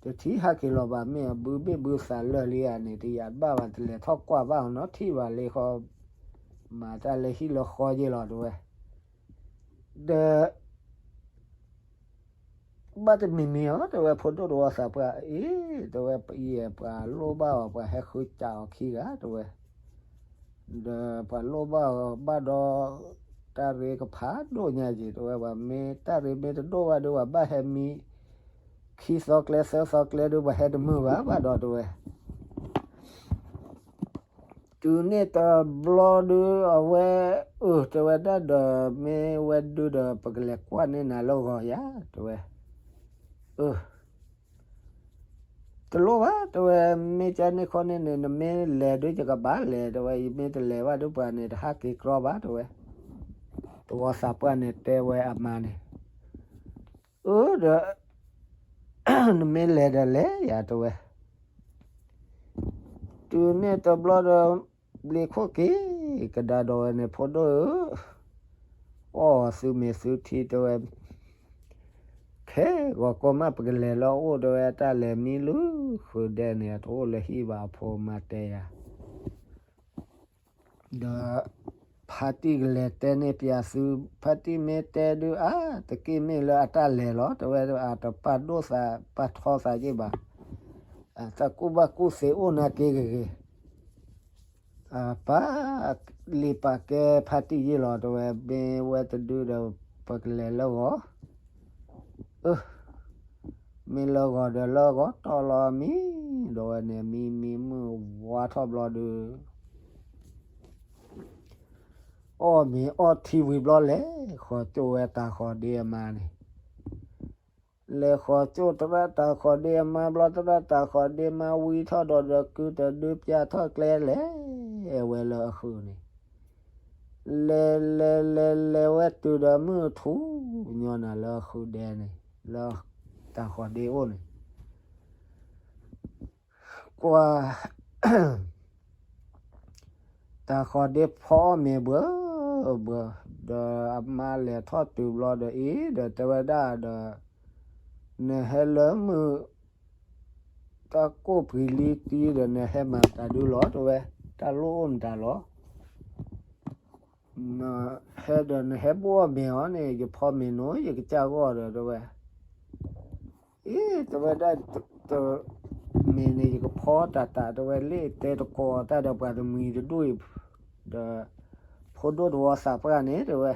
တထံၣ်ဟးက့ၤလီၤဘၣ် မ့ၢ်အဘုဘ့ၣ်ဘုသးလၢာ်လံဧါန့ၣ် တယာ်တဘၣ်ဘၣ် တလဲၤထီၣ်ကွၢ်ဘၣ်အီၤနီတထံၣ်ဘၣ်လံဃီ မၤတၢ်လၢဟံၣ်လၢဃီယ့ၢ်လီၤတဲဝဲ ဒီး ဘၣ်တမံၤမံၤအီၤ တဲဝဲ ဖိဒိၣ်တဝီသးပှၢ်အံၤ တဲဝဲ ယဲၢ်ပှၤလိၣ်ဘၣ်အီၤ ပှၤဟဲဃုစးအီၤခံဂၤ တဲဝဲ ဒီးပှၤလိၣ်ဘၣ်အီၤဘၣ်ဒီး တၢ်ရ့ကဖးဒိၣ်ညါက့ၤ တဲဝဲ ပှၤမ့ၢ်တၢ်ရ့မ့ၢ်တဒိၣ်ဘၣ်ဒီး ပှၤဘၣ်ဟဲမံ ခံသီကျဲသၢသီကျဲဒီး ပှၤဟဲတမုာ်ဘၣ် ဘၣ်ဒီးတဲဝဲ တုၤန့ၣ်တဘျီဒုး အဝဲ အၢ တဲဝဲဒၣ်ဒီး မ့ၢ်ဝဲဒုးဒီး ပကလဲၤကွၢ်န့ၢ်နၤလၢဂီၤယၤ တဲဝဲ အၢ တလိၣ်ဘၣ် တဲဝဲ မ့ၢ်ကန့ၣ်ခီန့ၣ်န့ၣ် နမ့ၢ်လဲၤဒုး ယကဘၣ်လဲၤ တဲဝဲ ယမ့ၢ်တလဲၤဘၣ်ဒုး ပှၤန့ၣ် တဟးက့ၤကြီဘၣ် တဲဝဲ တဝီသးပှၢ်န့ၣ် တဲဝဲအမါန့ၣ် အၢ ဒီး နမ့ၢ်လဲၤဒီးလဲၤယၤ တဲဝဲ တုၤန့ၣ်တဘျီဒီး ဘျံးခိၣ်က့ၤကဒါဒီးဝဲန့ၣ် ဖိဒိၣ်ဧၢ, အီၣ်သုမ့ၤသုထံတဲဝဲ, ခဲဂီၤကိးမး ပကလဲၤလၢအအိၣ်တဲဝဲ, တၢ်လဲၤမံလၢဃုာ်ဒဲန့ၣ် တအိၣ်လၢဟံၣ်ဘၣ် အဖိမါတဲယၤ ဒီး ဖါတံၢ်ကလဲၤတဲန့ၢ်ပၠးသု, ဖါတံၢ်မ့ၢ်တဲဒုးအါ, တက့ၢ်မ့ၢ်လၢအတၢ်လဲၤလီၤ တဲဝဲ, အတပာ်ဒိၣ်သးပာ်ထီသးက့ၢ်ဘၣ်, တၢ်ကူၣ်ဘၣ်ကူၣ်သ့အိၣ်နာ်က့ၢ်ဂ့ၤဂ့ၤ, ပာ်လံာ်ပာ်ကဲဖါတံၢ်ယ့ၢ်လီၤ တဲဝဲ, မ့ၢ်ဝဲတဒုဒီး ပကလဲၤလၢဂီၤ မ့ၢ်လၢဂီၤဒီးလၢဂီၤတီၢ်လီၤမံ, ဒီးဝဲန့ၣ် မံမံမုၢ်ဝါထီၣ်ဘျီဒုး အီၣ်မ့ၤအီထံဝံၤဘျီ လဲၤဃီၤကၠိၣ်ဝဲတၤဃီၤဒ့အမါန့ၣ်, လဲၤဃီၤကၠိၣ်သရၣ်တၤဃီၤဒ့အမါဘျီ သရၣ်တၤဃီၤဒ့မါဝံထီၣ်ဒီးဒီးကုတဒုပၠးထီၣ်ကျဲလဲၤဝဲလၢအဃုာ်န့ၣ် လဲၤလဲၤလဲၤလဲၤဝဲတုၤဒီးမုၢ်ထူၣ်ညီနၤလၢဃုာ်ဒဲန့ၣ်, လၢတၤဃီၤဒ့အိၣ်န့ၣ်, ကွၢ် တၤဃီၤဒ့ဖီအီၣ်မ့ၤဘှၢ ဘှၢ, ဒီးအမါလဲၤထီၣ်တုၤဘျီဒီးအံၤ ဒီးတဲဝဲဒၣ်ဒီး နဟဲလၢမုၢ် တၢ်ကိၢ်ပှံၤလံတံဒီး နဟဲမၤမတၤဒုလီၤ တဲဝဲ, တၢ်လိၣ်အိၣ်မတၤလီၤ နဟဲဒီးနဟဲဘိၣ်အီၣ်မ့ၤအီၤန့ၣ် ယဖီမ့ၤနိ ယကစၢ်ဂီၢ်ဒီး တဲဝဲ, အ့ တဲဝဲဒၣ် တမ့ၢ်န့ၣ် ယကဖီတၢ်တၢ် တဲဝဲ, လၢတဲတကိးတၢ်ဒီးပှၤတမှံၤတဒူၣ်အံၤ, ဒီး ဖိဒိၣ်တဝီသးပှၢ်န့ၣ် တဲဝဲ,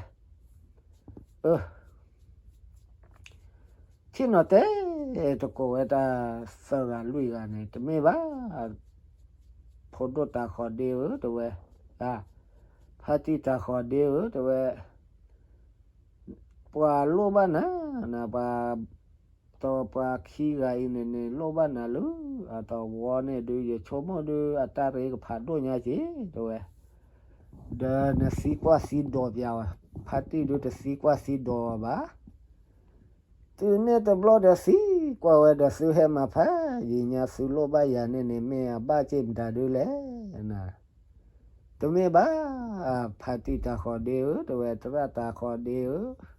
အ ထံၣ်နီၤတဲ တကိးဝဲတၢ်သၢဂၤလွံၢ်ဂၤန့ၣ် တမ့ၢ်ဘၣ် ဖိဒိၣ်တၤဃီၤဒ့ဧၢ တဲဝဲ, ဖါတံၢ်တၤဃီၤဒ့ဧၢ တဲဝဲ, ပှၤလိၣ်ဘၣ်နၤ နပှၤ တပှၤခံဂၤအံၤန့ၣ်န့ၣ် လိၣ်ဘၣ်နၤလၢအတဝီန့ၣ်ဒုး ယဆိကမိၣ်ဒုး အတၢ်ရ့ကဖးဒိၣ်ညါက့ၢ် တဲဝဲ, ဒီးနသံကွၢ်သံဒိးပၠးဝဲ, ဖါတံၢ်ဒုးတသံကွၢ်သံဒိးဘၣ် တုၤန့ၣ်တဘျီဒီးသံကွၢ်ဝဲဒီး သုဟဲမၤဖးယံာ်ညါ သုလိၣ်ဘၣ်ယၤန့ၣ်န့ၣ် မ့ၢ်အဘၣ်က့ၢ်မတၤဒုလဲၣ်, တမ့ၢ်ဘၣ် ဖါတံၢ်တၤဃီၤဒ့ဧၢ တဲဝဲ, သရၣ်တၤဃီၤဒ့ဧၢ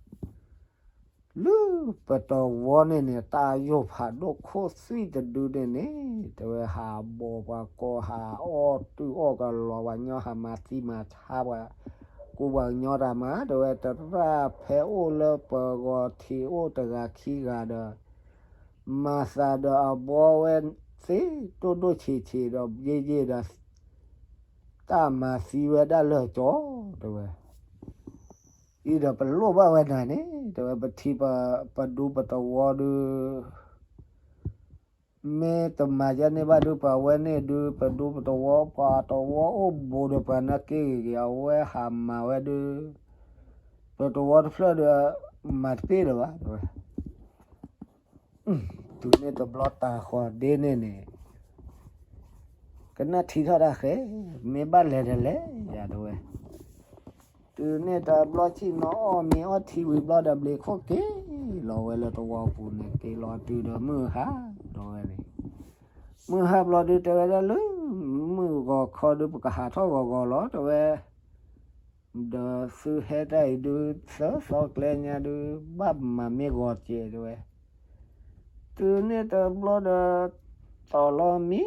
လၢပတဝီန့ၣ်န့ၣ် တၢ်ယိာ်ဖးဒိၣ်ခိၣ်သွံၣ်တဒုန့ၣ်န့ၣ် တဲဝဲ ဟးဘီၣ်ပှၤကိး ဟးအီၣ်တုၢ်အီၣ်ကလီၤပှၤညီ ဟးမၤသံမၤဆါပှၤ ကူပှၤကညီတၢ်မၤ တဲဝဲ သရၣ်ဖဲအိၣ်လၢပဂီၤထံးအိၣ်တဂၤခံဂၤဒီး မၤသးဒီးအဘီဝဲသ့ၣ်ဒိၣ်ဒိၣ်ဆံးဆံးဒီးယ့ၢ်ယ့ၢ်ဒီး တၢ်မၤသံဝဲဒၣ်လၢကၠီ တဲဝဲ အံၤဒီးပလိၣ်ဘၣ်ဝဲနၤန့ၣ် တဲဝဲ ပထံ ပဒူပတဝီဒုး မ့ၢ်တမၤယဲန့ၣ်ဘၣ်ဒုး ပှၤဝဲန့ၣ်ဒုး ပဒူပတဝီ ပှၤတဝီအိၣ်ဘူးဒီးပှၤနာ်က့ၢ်ဂ့ၤဂ့ၤ အဝဲဟးမၤဝဲဒုး ပတဝီတဖျၢၣ်ဒီး မၤတပ့ၢ်လၢၤဘၣ် တဲဝဲ တုၤန့ၣ်တဘျီတၤဃီၤဒ့န့ၣ်န့ၣ် ကနၣ်ထံထီၣ်တၢ်ဃဲ မ့ၢ်ဘၣ်လဲၤဒီးလဲၤယၤတဲဝဲ တုၤန့ၣ်တဘျီဆံၣ်နီၤအီၣ်မ့ၤအီထံဝံၤဘျီဒီး ဘျ့းခိၣ်က့ၤလီၤဝဲလၢတဝီပူၤန့ၣ် က့ၤလီၤတုၤဒီးမုၢ်ဟါ တဲဝဲန့ၣ် မုၢ်ဟါဘျီဒုးတဲဝဲဒၣ်လၢ မုၢ်ဂီၤခီဒုး ပကဟးထီၣ်ဂီၤဂီၤလီၤ တဲဝဲ ဒီးသုဟဲတၢ်အံၤဒုး သၢသီကျဲညါဒုး ဘၣ်မၤမ့ၢ်ဂီၤစဲးတဲဝဲ တုၤန့ၣ်တဘျီဒီး တီၤလီၤမံ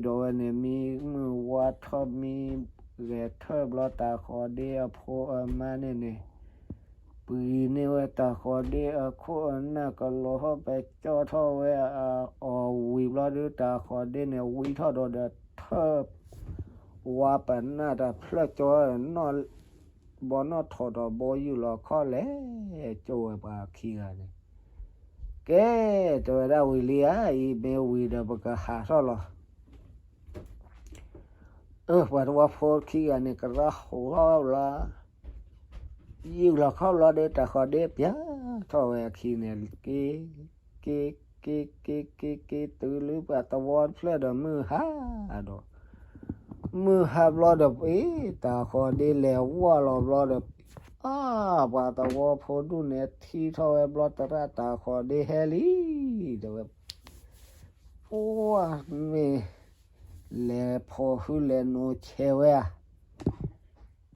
ဒီးဝဲန့ၣ် မံမုၢ်ဝါထီၣ်မံ ဂဲၤထၢၣ်ဘျီတၤဃီၤဒ့အဖိအမါန့ၣ်န့ၣ် ပှ့ၤန့ၢ်ဝဲတၤဃီၤဒ့အခိၣ်အနၢ်ကလီၤဟီၣ် ပကၠီထီၣ်ဝဲအီၤဝံၤဘျီဒုး တၤဃီၤဒ့န့ၣ် ဝံထီၣ်ဒီးဒီးထၢၣ် ဝါပနၢ်တဖျၢၣ်ကၠီ ဘီနီၣ်ထိးဒီးဘီယူၢ်လီၤခီၣ်လဲၣ် ကၠီဝဲပှၤခံဂၤန့ၣ် ကဲ တဲဝဲဒၣ်ဝံၤလံဧါ အံၤမ့ၢ်ဝံၤဒီးပကဟးထီၣ်လီၤ အၢ ပှၤသဝီဖိခံဂၤန့ၣ် ကရၢဟိးထီၣ်လီၤ ယူၢ်လီၤခီၣ်လီၤဒီး တၤဃီၤဒ့ပျၢ်ထီၣ်ဝဲအခံန့ၣ် က့ က့ က့ က့ က့ က့ က့ တုၤလၢပှၤသဝီတဖျၢၣ်ဒီးမုၢ်ဟါဒီး မုၢ်ဟါဘျီဒီး ပ့ၤ တၤဃီၤဒ့လဲၤဝီၢ်လီၤဘျီဒီး အါ ပှၤသဝီဖိဒူၣ်န့ၣ် ထံၣ်ထီၣ်ဝဲဘျီ သရၣ်တၤဃီၤဒ့ဟဲလံ တဲဝဲ ပှၤမ့ၢ် လဲၤဖီၣ်ဟုလဲၤနိးဆဲးဝဲဧါ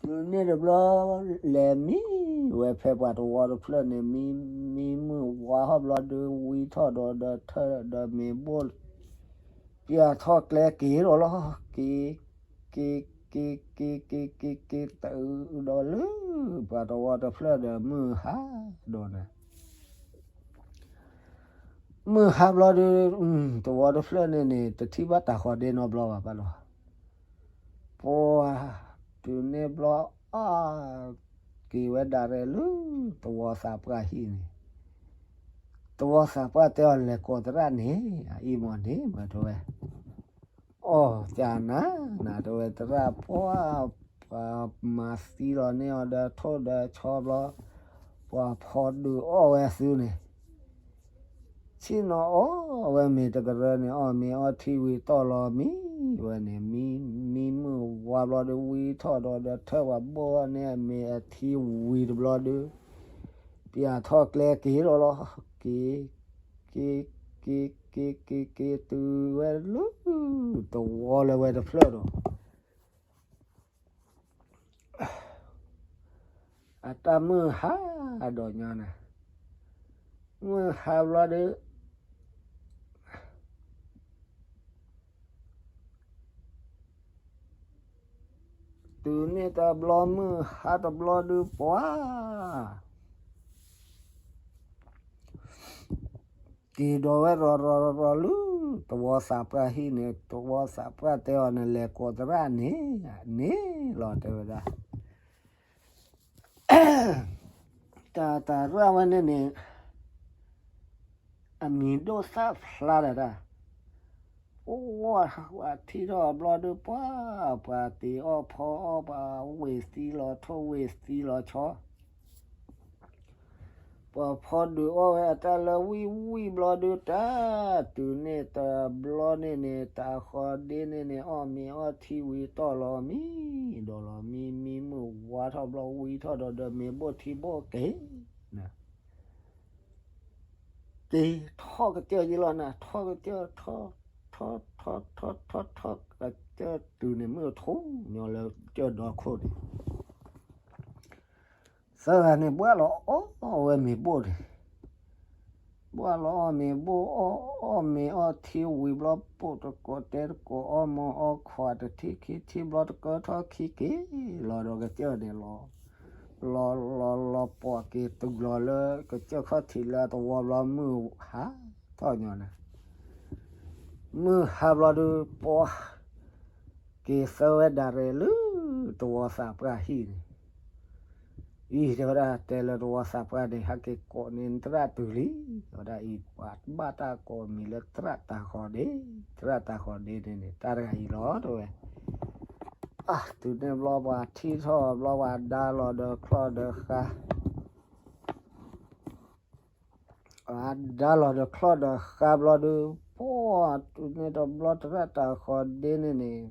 တုၤန့ၣ်တဘျီ လဲၤမံဝဲဖဲပှၤသဝီတဖျၢၣ်န့ၣ် မံ မံမုၢ်ဝါထီၣ်ဘျီဒုး ဝံထီၣ်ဒီးဒီးထၢၣ်ဒီးမ့ၤဘိၣ် ပျၢ်ထီၣ်ကျဲက့ၤဒီးလီၤ က့ၤ က့ၤ က့ၤ က့ၤ က့ၤ က့ၤ က့ၤ တုၤဒီးလၢ ပှၤသဝီတဖျၢၣ်ဒီးမုၢ်ဟါဒီးန့ၣ် မုၢ်ဟါဘျီဒုး သဝီတဖျၢၣ်န့ၣ်န့ၣ် တထံၣ်ဘၣ်တၤဃီၤဒ့နီတဘျီဘၣ်ဘၣ်လီၤ ပှၤ တုၤန့ၣ်ဘျီ အါ က့ၤဝဲဒၣ်ရဲၣ်လၢ သဝီသးပှၢ်ဟံၣ်န့ၣ် သဝီသးပှၢ်တဲအီၤလဲၤကိးသရၣ်န့ၣ် အအံၤမ့ၢ်န့ၣ်မ့ၢ်တဲဝဲ အီၣ်ကနၤ နၤတဲဝဲသရၣ်ပှၢ် ပှၤမၤသံလီၤန့ၢ်အီၤဒီးထိၣ်ဒီးဆီဘျီ ပှၤဖီဒုးအီၣ်ဝဲသုန့ၣ် ဆ့ၣ်နီၤအီၣ်ဝဲမ့ၤတကရၢန့ၣ် အီၣ်မ့ၤအီထံဝံၤတီၢ်လီၤမံဝဲန့ၣ် မံ မံမုၢ်ဝါဘျီဒုး ဝံထီၣ်ဒီးဒီးထၢၣ် ပှၤဘိၣ်န့ၢ်အမ့ၤအထံဝံၤတဘျီဒုး ပျၢ်ထီၣ်ကျဲက့ၤဒီးလီၤ က့ၤ က့ၤ က့ၤ က့ၤ က့ၤ က့ၤ တုၤဝဲလၢ သဝီလၢဝဲတဖျၢၣ်ဒီး အတၢ်မုၢ်ဟါဒီးညီနၤ မုၢ်ဟါဘျီဒီး တုၤန့ၣ်တဘျီမုၢ်ဟါတဘျီဒုးပှၤ က့ၤဒီးဝဲရီၤရီၤရီၤလၢ သဝီသးပှၢ်ဟံၣ်န့ၣ် သဝီသးပှၢ်တဲအီၤန့ၣ် လဲၤကိးသရၣ်န့ၣ် န့ၣ်လီၤတဲဝဲဒၣ် တၢ်တၢ်ရၣ်ဝဲန့ၣ်န့ၣ် အမံၤဒိၣ်သၣ်ဖျါဒၣ်တၢ် အိၣ်ဝဲထံၣ်ထီၣ်အဘျီဒုးပှၤ ပှၤတ့ၤအီၣ်ဖီအီၣ် ပှၤဝ့ၢ်သံလီၤထိၣ်ဝ့ၢ်သံလီၤဆီ ပှၤဖီဒုးအီၣ်ဝဲအတၢ်လၢဝံၣ်ဝံၣ်ဘျီဒုးတၢ် တုၤန့ၣ်တဘျီန့ၣ်န့ၣ် တၤဃီၤဒ့န့ၣ်န့ၣ် အီၣ်မ့ၤအီထံဝံၤတီၢ်လီၤမံ ဒီးလီၤမံ မံမုၢ်ဝါထီၣ်ဘျီဝံထီၣ်ဒီးဒီးမ့ၤဘိၣ်ထံဘိၣ်က့ၤ က့ၤထီၣ်ကစၢၢ်ယံလီၤနၤ ထီၣ်ကစၢၢ်ထီၣ် ထီၣ်ထီၣ်ထီၣ်ထီၣ်ထီၣ် ကစၢၢ်တုၤန့ၣ်မုၢ်ထူညီလၢကစၢၢ်ဒီခိၣ်န့ၣ် သၢဂၤန့ၣ် ဘှၣ်လီၤအီၣ်ဝဲမ့ၤဘိၣ်န့ၣ် ဘှၣ်လီၤအီၣ်မ့ၤဘိၣ်အီၣ် အီၣ်မ့ၤအီထံဝံၤဘျီ ပိာ်တကိးတဲတကိး အီၣ်မ့ၤအီခွးတထံၣ်ခံထံၣ်ဘျီ တကၢထီၣ်ခံက့ၤလီၤဒီးကစၢၢ်န့ၣ်လီၤ လီၤလီၤလီၤပှီၢ်က့ၤတုၤလီၤလၢကစၢၢ်ခီၣ်ထံးလၢအသဝီဘျီ မုၢ်ဟါထီၣ်ညီနၤ မုၢ်ဟါဘျီဒုးပှၤ က့ၤသၢဝဲဒၣ်ရဲၣ်လၢ သဝီသးပှၢ်ဟံၣ်န့ၣ် အံၤတဲဝဲဒၣ် တဲလၢသဝီသးပှၢ်န့ၣ် ဟဲက့ၤကိးန့ၢ်သရၣ်တုၤလံ တဲဝဲဒၣ်အံၤ ပှၤဘၣ်တၢ်ကိးမံၤလၢသရၣ်တၤဃီၤဒ့ သရၣ်တၤဃီၤဒ့န့ၣ်န့ၣ် တၢ်တဂၤအံၤလီၤတဲဝဲ အါ တုၤန့ၣ်ဘျီပှၤထံၣ်ထီၣ်ဘျီပှၤဒါလီၤဒီးချီၣ်ဒီးဃါ အဒါလီၤဒီးချီၣ်ဒီးဃါဘျီဒုး ပှၤတုၤန့ၣ်တဘျီသရၣ်တၤဃီၤဒ့န့ၣ်န့ၣ်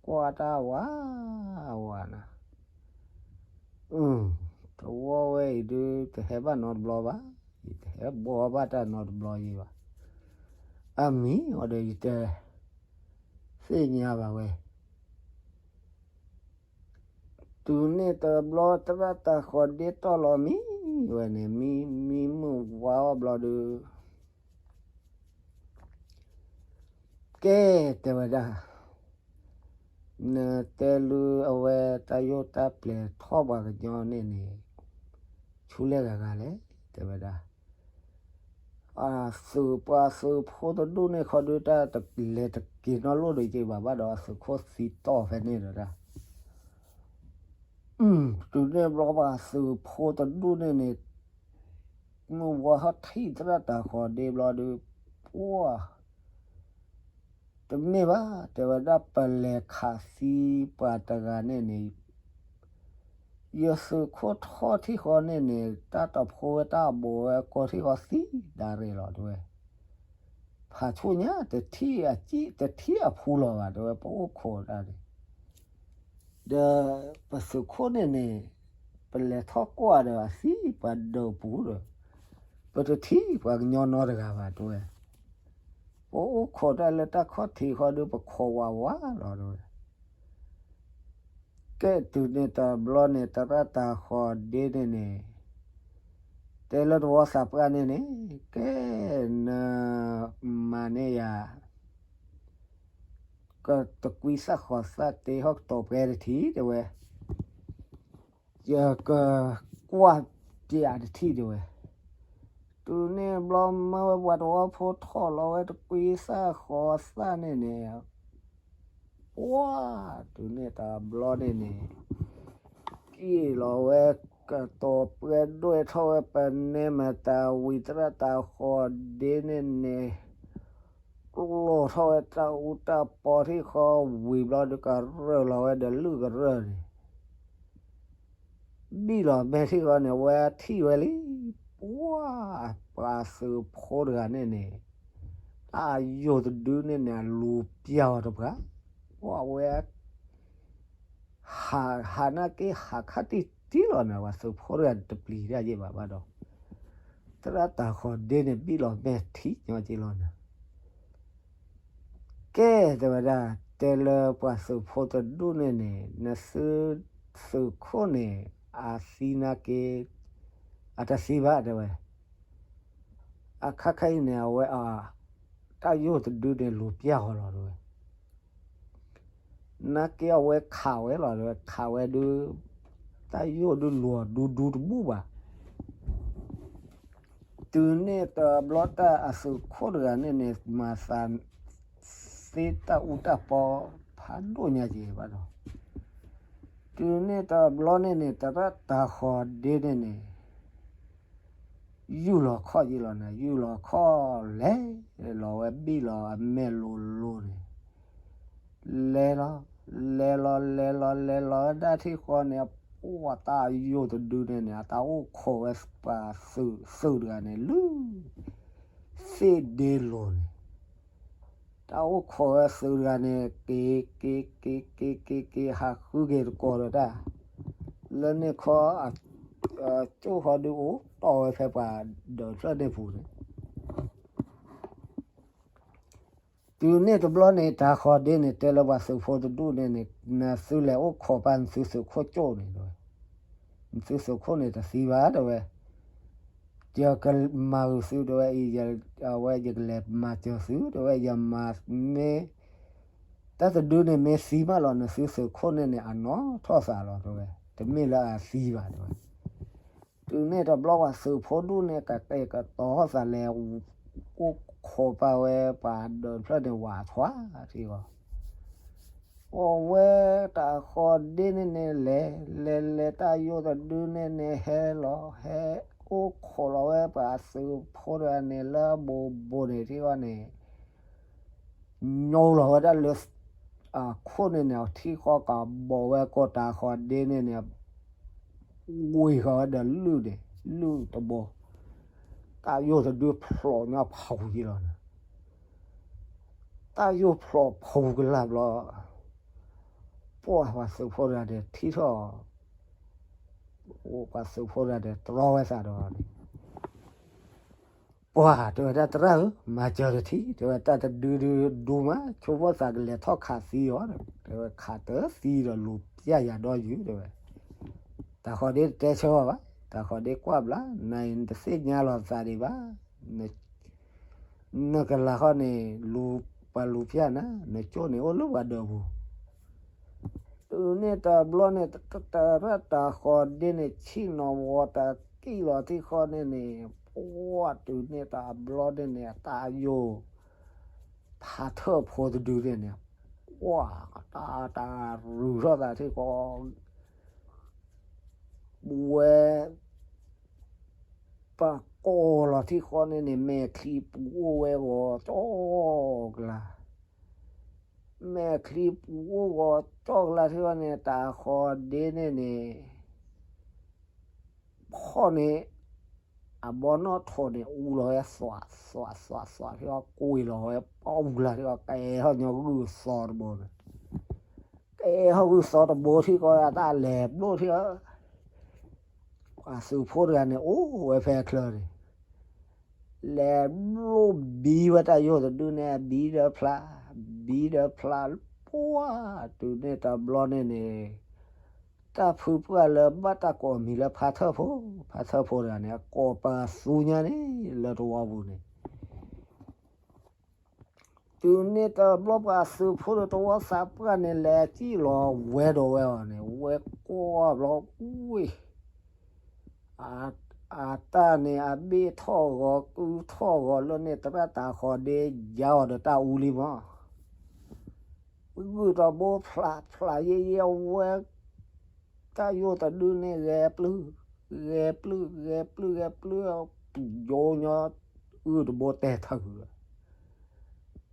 ကွၢ်တၢ်ဝးဝးနၤ သဝီဝဲအံၤဒုး တဟဲဘၣ်နီတဘျီဘၣ် ယတဟဲဘှီဘၣ်တၢ်နီတဘျီယံၤဘၣ် အမံၤအီၤဒီးယတသ့ၣ်ညါဘၣ်ဝဲ တုၤန့ၣ်တဘျီသရၣ်တၤဃီၤဒ့တီၢ်လီၤမံဝဲန့ၣ် မံမံမုၢ်ဝါအီၣ်ဘျီဒုး ကဲတဲဝဲဒၣ် နတဲလၢအဝဲတၢ်ယိၣ်တၢ်ပျဲၤထီၣ်ပှၤကညီန့ၣ်န့ၣ် ဆိ ထူလဲၣ်ဂၤဂၤလဲၣ် တဲဝဲဒၣ်. အသုးပှၤသုးဖိတဒူၣ်န့ၣ်ခီဒုး တၢ်တလဲၤတက့ၤနီတလီၢ်ဒီးက့ၤဘၣ်ဘၣ်ဒီး အသုးခိၣ်သံတီၢ်ဖဲန့ၣ်ဒီးဒၣ် တုၤန့ၣ်ဘျီပှၤသုးဖိတဒူၣ်န့ၣ်န့ၣ် မုၢ်ဝါဟီၣ်ထံၣ်သရၣ်တၤဃီၤဒ့ဘျီဒီး ပှၢ် တမ့ၢ်ဘၣ် တဲဝဲဒၣ် ပလဲၤခးသံပှၤတဂၤန့ၣ်န့ၣ် ယသုးခိၣ်ထီၣ်ထံၣ်ဃီန့ၣ်န့ၣ် တၢ်တဖိဝဲတၢ်အဘိးဝဲကီထံၣ်ဃီသံဒၣ်ရဲၣ်လီၤ တဲဝဲ. ဖးဆူညါတထံၣ်အစံၣ် တထံၣ်အဖူလီၤဘၣ် တဲဝဲ ပအိၣ်ခိးတၢ်န့ၣ် ဒီးပသုးခိၣ်န့ၣ်န့ၣ် ပလဲၤထီၣ်ကွၢ်ဒီးအသံပှၤဒၢးပူၤဒီး ပတထံၣ်ပှၤကညီနီတဂၤဘၣ် တဲဝဲ. ပအိၣ်ခိးတၢ်လၢတၢ်ခီၣ်ထံးဃီဒီး ပခိးဝးဝးလီၤ တဲဝဲ. ကဲတုၤန့ၣ်တဘျီန့ၣ် သရၣ်တၤဃီၤဒ့န့ၣ်န့ၣ် တဲလၢတဝီသးပှၢ်န့ၣ်န့ၣ် ကဲ နမၤန့ၢ်ယၤ ကတကွံသၣ်ဃီၤသၣ်တ့ဟီၣ်ကတီၤပှဲၤတထံၣ် တဲဝဲ. ယကကွၢ်ပျးတထံၣ် တဲဝဲ. တုၤန့ၣ်ဘျီမၢဝဲပှၤတဝီဖိထီၣ်လီၤဝဲတကွံသၣ်ဃီၤသၣ်န့ၣ်န့ၣ် ပှၢ် တုၤန့ၣ်တဘျီန့ၣ်န့ၣ် က့ၤလီၤဝဲကတီၤပှဲၤဒွဲၣ်ထီၣ်ဝဲ ပနဲမတၤဝံၤ သရၣ်တၤဃီၤဒ့န့ၣ်န့ၣ် ကျီၤထီၣ်ဝဲတၢ်အူတၢ်ပီထံၣ်ဃီ ဝံၤဘျီဒီးကရၢၢ်လီၤဝဲဒီးလုၢ်ကရၢၢ်န့ၣ် ဘံၣ်လီၤမဲာ်ထံၣ်ဃီန့ၣ် အဝဲထံၣ်ဝဲလံ ပှၢ် ပှၤသုးဖိတဂၤန့ၣ်န့ၣ် တၢ်ယိာ်တဒုန့ၣ်န့ၣ် အလူၤပျၢ်အီၤတပှၤ ပှၢ် အဝဲ ဟး ဟးနာ်က့ ဟးခါတံၢ်တံၢ်လီၤန့ၣ် ပှၤသုးဖိတဂၤတပျံၤတၢ်ယဲၢ်ဘၣ်ဘၣ်ဒီး သရၣ်တၤဃီၤဒ့န့ၣ် ဘံၣ်လီၤမဲာ်ထံၣ်ညီက့လီၤန့ၣ် ကဲ တဲဝဲဒၣ် တဲလၢပှၤသုးဖိတဒူၣ်န့ၣ်န့ၣ် နသုး သုးခိၣ်န့ၣ် အသံနာ်က့ အတသံဘၣ် တဲဝဲ. အခါခါအံၤန့ၣ် အဝဲ တၢ်ယိာ်တဒုန့ၣ် လူၤပျၢ်ဃီလီၤ တဲဝဲ. နာ်က့အဝဲခးဝဲလီၤ တဲဝဲ ခးဝဲဒုး တၢ်ယိာ်ဒုးလူၤအီၤဒူဒူတဘူၣ်ဘၣ်. တုၤန့ၣ်တဘျီတၢ်အသုးခိၣ်တဂၤန့ၣ်န့ၣ် မၤသး သ့တၢ်အူတၢ်ပီဖးဒိၣ်ညါက့ၤဘၣ်ဒီး တုၤန့ၣ်တဘျီန့ၣ်န့ၣ် သရၣ်တၤဃီၤဒ့န့ၣ်န့ၣ် ယူၢ်လီၤခီၣ်က့ၤလီၤန့ၣ် ယူၢ်လီၤခီၣ် လဲၤလီၤဝဲဘံၣ်လီၤအမဲာ်လိၤလိၤန့ၣ် လဲၤလီၤ လဲၤလီၤ လဲၤလီၤ လဲၤလီၤဝဲဒၣ်ထံၣ်ဃီန့ၣ် ပှၢ် တၢ်ယိာ်တဒုန့ၣ်န့ၣ် အတၢ်အိၣ်ခိးဝဲပှၤသုး သုးတဂၤန့ၣ် လၢ သ့ၣ်ဒ့လိၤန့ၣ် တၢ်အိၣ်ခိးဝဲသုးတဂၤန့ၣ် က့ၤ က့ၤ က့ၤ က့ၤ က့ၤ က့ၤ ဟးဃုက့ၤတကိးဒီးတၢ် လၢန့ၣ်ခီ ကၠိၣ်ဃီဒုးအိၣ်တီၢ်ဝဲဖဲပှၤဒၢးဖျၢၣ်န့ၣ်ပူၤန့ၣ် တုၤန့ၣ်တဘျီန့ၣ် တၤဃီၤဒ့န့ၣ် တဲလၢပှၤသုးဖိတဒူၣ်န့ၣ်န့ၣ် နသုလဲၤအိၣ်ခိးပာ်နသုသုးခိၣ်ကၠိၣ်န့ၣ် တဲဝဲ. နသုသုးခိၣ်န့ၣ်တသံဘၣ် တဲဝဲ. ယကမၤဂ့ၤသု တဲဝဲ အံၤ အဝဲယကလဲၤမၤစၢၤသု တဲဝဲ ယမၤမ့ၢ် တၢ်တဒုန့ၣ်မ့ၢ်သံမးလီၤ နသုသုးခိၣ်န့ၣ်န့ၣ် အနီၢ်ထီၣ်သးလီၤ တဲဝဲ. တမ့ၢ်လၢအသံဘၣ် တဲဝဲ. တုၤန့ၣ်တဘျီပှၤသုးဖိဒူၣ်န့ၣ် ကတဲာ်ကတီၤသးလဲၤ အိၣ်ခိးပာ်ဝဲပှၤဒၢးဖျၢၣ်န့ၣ် ဝးထွါထံအီၤ အဝဲတၤဃီၤဒ့န့ၣ်န့ၣ် လဲၤ လဲၤ လဲၤ တၢ်ယိာ်တဒုန့ၣ်န့ၣ် ဟဲလီၤ ဟဲအိၣ်ခိးလီၤဝဲပှၤသုးဖိတဂၤန့ၣ် လၢအဘိးဘိးန့ၣ်ထံအီၤန့ၣ် ညိလီၤဝဲဒၣ်လၢ အခိၣ်န့ၣ်န့ၣ် ထံဃီကဘီးဝဲကိးတၤဃီၤဒ့န့ၣ်န့ၣ် ဝ့ၤဃီၤဝဲဒီးလုၢ်န့ၣ် လုၢ်တဘိ တၢ်ယိာ်တဒုဖျိးညီဖးဝံၤလီၤန့ၣ် တၢ်ယိာ်ဖျိးဖးဝံၤကလာ်ဘျီ ပှၢ် ပှၤသုးဖိတဂၤန့ၣ်ထံၣ်ထီၣ် ပှၤသုးဖိတဂၤန့ၣ် တြီဝဲသးဒီးန့ၣ် ပှၢ် တဲဝဲဒၣ် သရၣ်ဧၢ, မၤစၢၤတထံၣ် တဲဝဲ တၢ်တဒုဒုဒူမး ဆိကမိၣ်သးကလဲၤထီၣ်ခးသံအီၤ တဲဝဲ ခးတသံဒီးလူၤပျၢ်ယၤဒီးယုၢ် တဲဝဲ. တၤဃီၤဒ့တတဲဆၢအီၤဘၣ်, တၤဃီၤဒ့ကွၢ်ဘျါ နၤအံၤနတသ့ၣ်ညါလီၤသးဒံးဘၣ် နကလၤဃီန့ၣ် လူၤ ပှၤလူၤပျၢ်နၤ နကၠိၣ်န့ၣ်အိၣ်လၢပှၤဒၢးပူၤ တုၤန့ၣ်တဘျီန့ၣ် တရၣ်တၤဃီၤဒ့န့ၣ် ဆ့ၣ်နီၤဝီၤတၢ် က့ၤလီၤထံဃီန့ၣ်န့ၣ်, ပှၢ်တုၤန့ၣ်တဘျီန့ၣ်န့ၣ် တၢ်ယိၣ် ဖးထၢၣ်ဖိတဒုန့ၣ်န့ၣ်, ပှၢ် တၢ်တၢ်ရူၤထီၣ်သးထံဃီ, ဝဲ ပကိးလီၤထံဃီန့ၣ်န့ၣ် မဲာ်ချံပူၤအိၣ်ဝဲဂီၤကၠီကလါ, မဲာ်ချံပူၤအိၣ်ဂီၤကၠီကလါထံဃီန့ၣ် တၢ်ဃီၤဒ့န့ၣ်န့ၣ် ဖီၣ်န့ၣ် အဘီနီၣ်ထိးန့ၣ် အူလီၤဝဲသွးသွးသွးသွးထံဃီ, ကွံာ်လီၤဝဲပှၢ်အူလါထံဃီ, ကဲထီၣ်ညီဂုၢ်သီတဘိန့ၣ်, ကဲထီၣ်ဂုၢ်သီတဘိထံဃီ အတၢ်လဲၤဘျိၣ်ထံဃီ, ပှၤသုးဖိတဂၤန့ၣ် အိၣ်ဝဲဖဲချၢန့ၣ် လဲၤဘျိၣ်ဘံဝဲတၢ်ယိၣ်တဒုန့ၣ် ဘံဒီးဖျါ, ဘံဒီးဖျါ, ပှၢ်တုၤန့ၣ်တဘျီန့ၣ်န့ၣ် တၢ်ဖုပှၢ်လၢဘၣ်တၢ်ကိးမံၤလၢဖးထၢၣ်ဖိ, ဖးထၢၣ်ဖိတဂၤန့ၣ် အကိးပသူညါန့ၣ် လၢတဝီပူၤန့ၣ် တုၤန့ၣ်တဘျီပှၤသုးဖိဒီးတဝီသးပှၢ်န့ၣ် လဲၤစံၣ်လီၤဝဲဒီးဝဲအီၤန့ၣ် ဝဲကွၢ်ဘျီဝ့ၢ် အတၢ်န့ၣ် အဘ့ၣ်ထီၣ်ဂီၤ ကုထီၣ်ဂီၤလၢန့ၣ် သရၣ်တၢ်ဃီၤဒ့ယါအီၤဒီးတၢ်အူလံမး, ဂုၢ်တဘိဖျးဖျးယဲၢ်ယဲၢ်ဝဲ တၢ်ယိၣ်တဒုန့ၣ် ဂဲၤပျုၢ် ဂဲၤပျုၢ် ဂဲၤပျုၢ် ဂဲၤပျုၢ် ယိာ်ညီ ဂုၢ်တဘိတဲထၢၣ်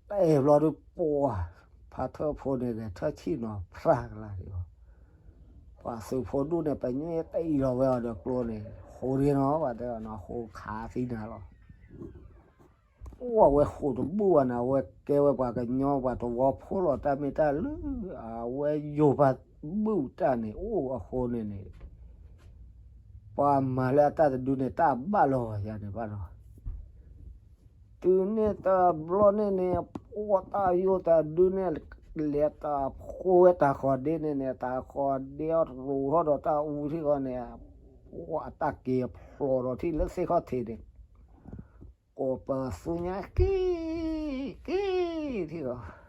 တဲဘျီဒုးပှၢ် ဖးထၢၣ်ဖိန့ၣ် ဂဲၤထၢၣ်ဆံၣ်နီၤဖျါကလါဒံးဘၣ်, ပှၤသုးဖိဒူၣ်န့ၣ် ပညွဲတအံၤလီၤဝဲအီၤဒီးကျိန့ၣ် ဃိဒ့နီၤ ပှၤတဲအီၤနီၤ ဃိခးသံနၤလီၤ ပှၢ်ဝဲဃိးတဘူၣ်ဘၣ်န့ၣ် အဝဲကဲဝဲပှၤကညီပှၤတဝီဖိလီၤ တၢ်မ့ၢ်တၢ်လၢ အဝဲယိၤပၤဘူၣ်တၢ်န့ၣ် အိၣ်အဃိန့ၣ်န့ၣ် ပှၤမၤလၢအတၢ်တဒုန့ၣ် တၢ်ဘၣ်လီၤယၤန့ၣ်ဘၣ်လီၤ တုၤန့ၣ်တဘျီန့ၣ်န့ၣ် ပှၢ်တၢ်ယိၣ်တဒုန့ၣ် လဲၤတၢ်ဖှိဝဲတၢ်ဃီၤဒ့န့ၣ်န့ၣ် တၢ်ဃီၤဒ့အီၤတရူးထီၣ်ဒီးတၢ်အူထံဃီန့ၣ် ပှၢ်အတၢ်က့ၤဖျိးဒီးထံၣ်လၢသ့ၣ်ခီၣ်ထံးန့ၣ် ကိးပသူညါက့ၤ က့ၤထံဃီ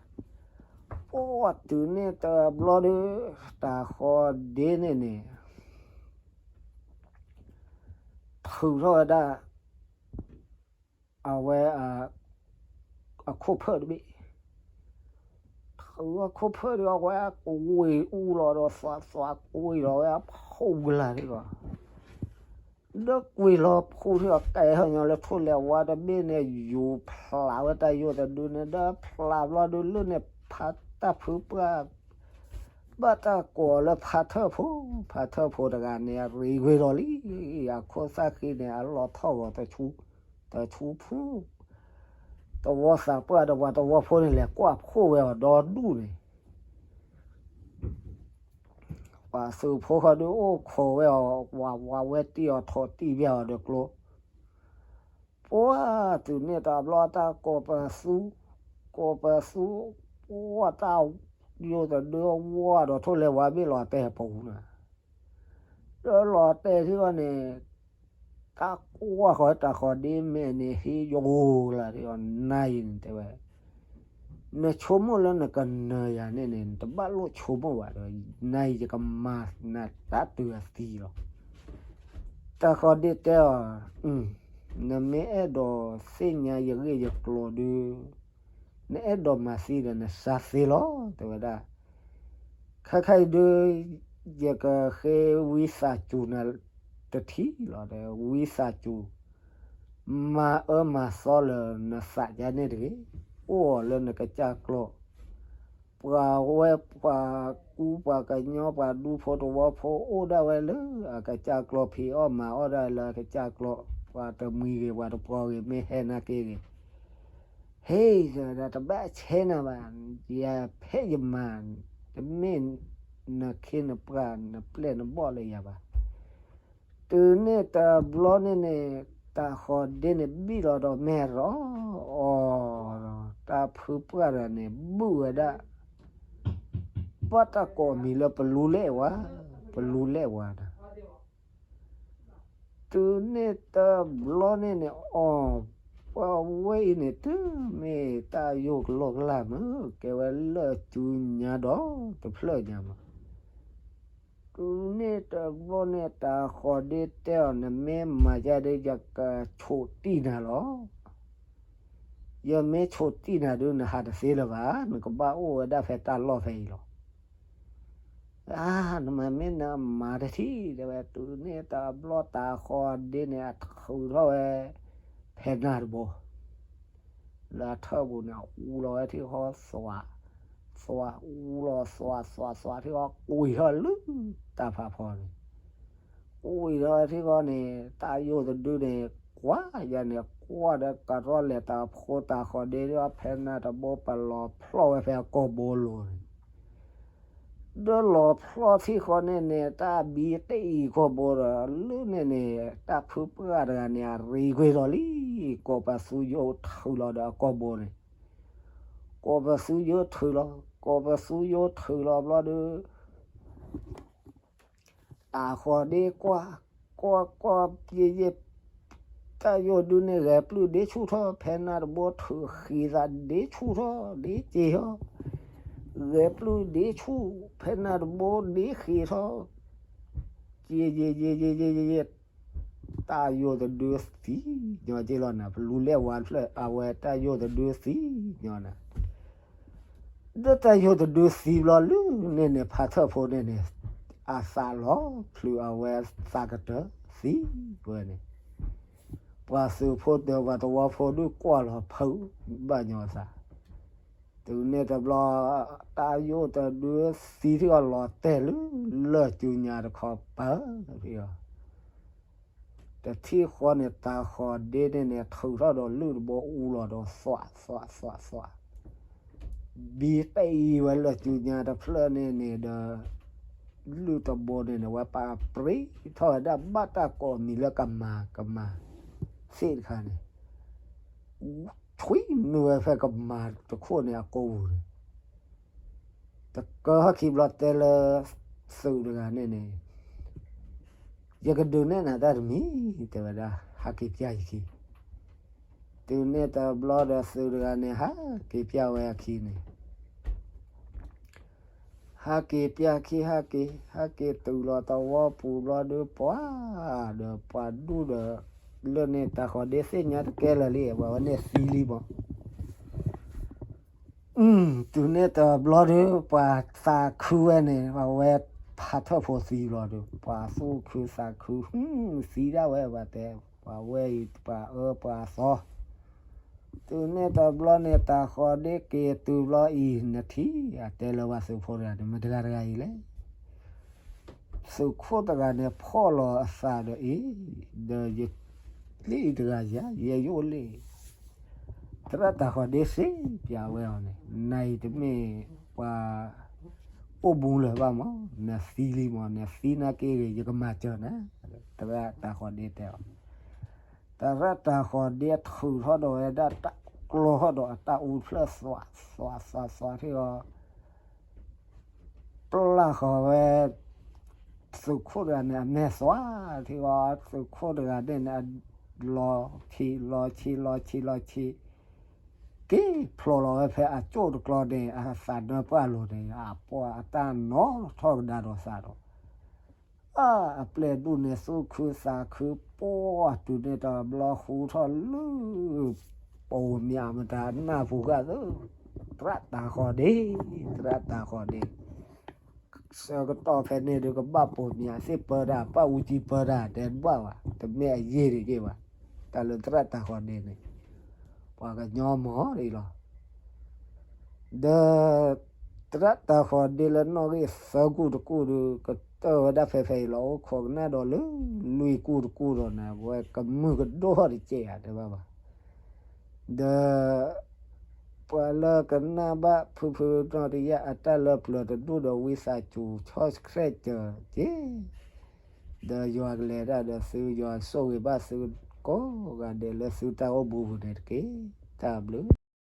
ပှၢ်တုၤန့ၣ်တဘျီဒုး တၢ်ဃီၤဒ့န့ၣ်န့ၣ် ထုးထီၣ်ဝဲဒၣ် အဝဲ အခိၣ်ဖၢၣ်တဘ့ၣ် ထုးအခိၣ်ဖၢၣ်ဒီး အဝဲကွံာ်အူလီၤဒီးသွးသွးကွံာ်လီၤဝဲအဖှိၣ်ကလါထံဃီ ဒီးကွံာ်လီၤဖှိၣ်ထံဃီ ကဲထီၣ်ညီလၢထိၣ်လဲၤဝါတဘ့ၣ်န့ၣ် ယူၤဖျးဝဲတၢ်ယိၣ်တဒုန့ၣ် ဒီးဖျးဘျီဒုးလၢန့ၣ် ဖးတၢ်ဖုပှၢ် ဘၣ်တၢ်ကိးလၢဖးထၢၣ်ဖိ ဖးထၢၣ်ဖိတဂၤန့ၣ် အရံကွံာ်လီၤလံ အခိၣ်သၣ်ဃံန့ၣ် အလီၤထီၣ်ဂီၤတဆူ တဆူဖု တဝီသးပှၢ်ဒီးပှၤတဝီဖိန့ၣ် လဲၤကွၢ်ဖှိၣ်ဝဲအီၤဒီဒူၣ်န့ၣ် ပှၤသုးဖိဃီဒုးအိၣ်ခိးဝဲအီၤ ဝးဝးဝဲတံၢ်အီၤထိးတံၢ်ဘၣ်အီၤဒီးကျိ ပှၢ်တုၤန့ၣ်တဘျီတၢ်ကိးပသူ ကိးပသူ ပှၢ်တၢ်ယိၣ်တဒုဝါဒီးထိၣ်လဲၤဝါဘ့ၣ်လီၤတဲာ်ပူၤန့ၣ် ဒီးလီၤတဲာ်ထံဃီန့ၣ် တၢ်ကွၢ်ဃီတၢ်ဃီဒ့မဲာ်န့ၣ် ဟ့ယိၤလၢထံဃီ နၤအံၤန့ၣ်တဲဝဲ နဆိကမိၣ်လၢနကနၢၤယၤန့ၣ်န့ၣ် နတဘၣ်လိၣ်ဆိကမိၣ်ဘၣ်ဒီး နၤအံၤယကမၤနၤတၢ်တုၤအသံလီၤ တၢ်ဃီဒ့တဲအီၤ နမ့ၢ်အဲၣ်ဒိးသ့ၣ်ညါယဂ့ၢ်ယကျိၤဒုး နအဲၣ်ဒိးမၤသံဒီးနစၢ်သ့လီၤ တဲဝဲဒၣ် ခဲခါအံၤဒုး ယကဃ့ဝံသးစူၤနတထံၣ်လီၤဒီး ဝံသးစူၤ မၤအၢမၤသီလၢနသးကါန့ၣ်တဂ့ၤ, အိၣ်အီၤလၢနကစၢ်ကျိာ်, ပှၤဝဲပှၤကူပှၤကညီပှၤဒူဖိတဝီဖိအိၣ်ဒၣ်ဝဲလၢအကစၢ်ကျိာ် ဖံးအီၣ်မၤအီၣ်ဒၣ်လၢအကစၢ်ကျိာ်, ပှၤတမှံၤဂ့ၤ ပှၤတပှီၤဂ့ၤ မ့ၢ်ဟဲနာ်က့ဂ့ၤ, ဟ့ၣ် တဘၣ်ဆဲးနၤဘၣ်, ယၤဖဲယမၤ, တမ့ၢ်နခ့နပှၤနပျဲၢ်နဘီၣ်လၢယၤဘၣ်. တုၤန့ၣ်တဘျီန့ၣ်န့ၣ် တၢ်ဃီၤဒ့န့ၣ်ဘံၣ်လီၤဒီးမဲာ်ရီအီၤ, တၢ်ဖုပှၢ်တဂၤန့ၣ် ဘုၣ်ဝဲဒၣ် ဘၣ်တၢ်ကိးမံၤလၢပလူလဲၣ်ဝါ, ပလူလဲၣ်ဝါဒီး တုၤန့ၣ်တဘျီန့ၣ်န့ၣ် အီၤ, ပှၤဝဲအံၤန့ၣ် တုၤမ့ၢ်တၢ်ယိၣ်ကလီကလၢ်မုၢ် ကဲဝဲလၢစုညါဒီးတဖျၢၣ်ညါမး တုၤန့ၣ်တဘျီန့ၣ် တၤဃီၤဒ့တဲအီၤ, နမ့ၢ်မၤယၤဒီး ယကဆိးတံၢ်နၤလီၤ. ယမ့ၢ်ဆိးတံၢ်နၤဒုး နဟးတသ့လၢၤဘၣ်, နကဘၣ်အိၣ်ဝဲဒၣ်ဖဲတၢ်လီၢ်ဖဲအံၤလီၤ. အါ, နမၤမ့ၢ်နမၤတထံၣ် တဲဝဲ. တုၤန့ၣ်တဘျီ တၤဃီၤဒ့န့ၣ် အထုးထီၣ်ဝဲ ဖဲနၢ်တဘိ လၢအထၢၣ်ပူၤန့ၣ် အူလီၤဝဲထံၣ်ဃီသွး, သွးအူလီၤ သွးသွးသွးထံၣ်ဃီ ကွံာ်ထီၣ်လၢတၢ်ဖးဖီန့ၣ်, ကွံာ်ထီၣ်ဝဲထံၣ်ဃီန့ၣ် တၢ်ယိၣ်တဒုန့ၣ် ကွၢ်ယၤန့ၣ် ကွၢ်ဒီးကရီလဲၤတၢ်ဖိ တၤဃီၤဒ့ဒီး ဖဲနၢ်တဘိ ပလီၤဖျီၣ်ဝဲဖဲအကိာ်ဘိလိၤန့ၣ် ဒီးလီၤဖျီၣ်ထံၣ်ဃီန့ၣ်န့ၣ် တၢ်ဘံတအံၤကိာ်ဘိဒီး လၢန့ၣ်န့ၣ် တၢ်ဖုပှၢ်တဂၤန့ၣ် အရ့ကွံာ်လီၤလံ. ကိးပသူယိၣ်ထုးလီၤဒီးအကိာ်ဘိန့ၣ်, ကိးပသူယိၣ်ထုးလီၤ, ကိးပသူယိၣ်ထုးလီၤဘျီဒီး တၤဃီၤဒ့ကွၢ်, ကွၢ်ကွၢ်ယဲၢ်ယဲၢ်, တၢ်ယိၣ်ဒုန့ၣ် ဂဲၤပျုၢ်ဒ့ဆူၣ်ထီၣ်, ဖဲနၢ်တဘိထုးဃံသးဒ့ဆူၣ်ထီၣ် ဒ့စ့ထီၣ်, ဂဲၤပျုၢ်ဒ့ဆူၣ်, ဖဲနၢ်တဘိဒ့ဃံထီၣ်, ယဲၢ်ယဲၢ်ယဲၢ်ယဲၢ်ယဲၢ်ယဲၢ်, တၢ်ယိၣ်တဒုသံညီက့လီၤနၤ, ပလူၤလဲၣ်ဝါဖျၢၣ် အဝဲတၢ်ယိၣ်တဒုသံညီနၤ ဒီးတၢ်ယိၣ်တဒုသံဘျီလၢန့ၣ်န့ၣ် ဖးထၢၣ်ဖိန့ၣ်န့ၣ် အသးလီၤဖျုး အဝဲသးကတၢၢ်သံဝဲန့ၣ်, ပှၤသုးဖိဒီးပှၤသဝီဖိဒုးကွၢ်လီၤဖုးဘၣ်ညီသး, တုၤန့ၣ်တဘျီ တၢ်ယိၣ်တဒုသံထံၣ်အီၤလီၤတဲာ်လၢ လၢၢ်ကၠူညါတခီပၤ ဖဲအီၤ တထံၣ်ဃီန့ၣ် တၤဃီၤဒ့န့ၣ်န့ၣ် ထုးထီၣ်ဒီးလုၢ်တဘိအူလီၤဒီးသွးသွးသွးသွး, ဘံတအံၤဝဲလၢၢ်ကၠူညါတဖျၢၣ်န့ၣ်န့ၣ်ဒီး လုၢ်တဘိန့ၣ်န့ၣ် ဝဲပာ်ပြ့ထီၣ်ဝဲဒၣ်ဘၣ်တၢ်ကိးမံၤလၢကမၤကမၤသ့ၣ်တခါန့ၣ် ဆွံနုာ်ဝဲဖဲကမၤတခိၣ်န့ၣ်အကိာ်ပူၤန့ၣ်, တကၢဟီၣ်ခံဘျီတဲလၢ သုးတဂၤန့ၣ်န့ၣ်, ယကဒုးနဲၣ်နၤတၢ်တမံၤ တဲဝဲဒၣ် ဟးက့ၤပျၢ်ယခံ, တုၤန့ၣ်တဘျီဒီးသုးတဂၤန့ၣ် ဟးက့ၤပျၢ်ဝဲအခံန့ၣ် ဟးက့ၤပျၢ်ခံ ဟးက့ၤ ဟးက့ၤတုၤလီၤသဝီပူၤဘျီဒီးပှၤ, ဒီးပှၤဒူၣ်ဒီး လၢန့ၣ်တၤဃီၤဒ့သ့ၣ်ညါတကဲလၢာ်လံ ပှၤဝဲန့ၣ်သံလံမး, တုၤန့ၣ်တဘျီဒီး ပှၤသးခုဝဲန့ၣ် ပှၤဝဲဖးထၢၣ်ဖိသံဘျီဒီး ပှၤသူၣ်ခုသးခု သံဒၣ်ဝဲ ပှၤတဲ, ပှၤဝဲအံၤ ပှၤအၢပှၤသီ တုၤန့ၣ်တဘျီန့ၣ် တၤဃီၤဒ့က့ၤတုၤဘျီအံၤ နထံၣ် အတဲလၢပှၤသုးဖိတဂၤန့ၣ် မတၤတဂၤတဂၤအံၤလဲၣ်, သုးခိၣ်တဂၤန့ၣ် ဖီၣ်လီၤအသးဒီးအံၤ, ဒီးယလံၣ်အံၤတဂၤယၤ ယဲယအိၣ်လံၣ်, သရၣ်တၤဃီၤဒ့စ့ပျးဝဲအီၤန့ၣ် နၤအံၤတမ့ၢ်ပှၤ အိၣ်ဘူးလၢၤဘၣ်မး, နသံလံမး, နသံနာ်က့ဂ့ၤ ယကမၤစၢၤနၤ, သရၣ်တၤဃီၤဒ့တဲအီၤ, သရၣ်တၤဃီၤဒ့ထုးထီၣ်ဒီးဝဲဒၣ်တၢ်ကျီထီၣ်ဒီးအတၢ်အူတဖျၢၣ်သွးသွးသွးသွးထံၣ်အီၤ ပျၢ်ဃီၤဝဲ သုးခိၣ်တဂၤန့ၣ် အမဲာ်သွါထံၣ်အီၤ, သုးခိၣ်တဂၤန့ၣ်န့ၣ် လီၤဆံး လီၤဆံး လီၤဆံး လီၤဆံး, က့ၤဖျိးလီၤဝဲဖဲအကၠိၣ်တကျီန့ၣ် အသးနၢပှၢ်လိၤန့ၣ် အပှၢ်အတၢ်နီထီၣ်ကဒါဒီးသးဒီး အါ အပျဲၢ်ဒူၣ်န့ၣ် သူၣ်ခုသးခု ပှၢ်တုၤန့ၣ်တဘျီဃူထီၣ်လၢ ပိာ်မၠးမတၤနၢ်ပူၤဂၤသၢ, သရၣ်တၤဃီၤဒ့, သရၣ်တၤဃီၤဒ့, ဆၢကတီၢ်ဖဲန့ၣ်ဒုးကဘၣ်ပိာ်မၠးသ့ၣ်ပၢတၢ် ပၣ်အူကၠံပၢတၢ် တဲတဘၣ်ဘၣ် တမ့ၢ်အယ့ၢ်ဒံးက့ၤဘၣ်, တၢ်လၢသရၣ်တၤဃီၤဒ့န့ၣ် ပှၤကညီမီၤဒ်အံၤလီၤ. ဒီး သရၣ်တၤဃီၤဒ့လၢနီၣ်ဂံၢ်သၢကူၣ်တကူၣ်ဒီး ကတၢၢ်ဝဲဒၣ်ဖဲဖဲအံၤလီၤ. အိၣ်ခိးကနၣ်ဒီးလၢလွံၢ်ကူၣ်တကူၣ်ဒီးန့ၣ် ဝဲကမုာ်ကဒိၣ်ထီၣ်တကဲးဧါ တဲဘၣ်ဘၣ်. ဒီး ပှၤလၢကနၣ်ဘၣ်ဖုဖုနီၢ်တယၢ်အတၢ်လၢပျၢၤတဒူၣ်ဒီး ဝံသးစူၤဆီဆှဲးစၢၤက့ၤ, ဒီးယွၤကလဲၤတၢ်ဒီးသု, ယွၤဆိၣ်ဂ့ၤဘၣ်သုကိးဂၤဒဲးလၢသုတၢ်အိၣ်မူပူၤန့ၣ်တက့ၢ်. တၢ်ဘျုး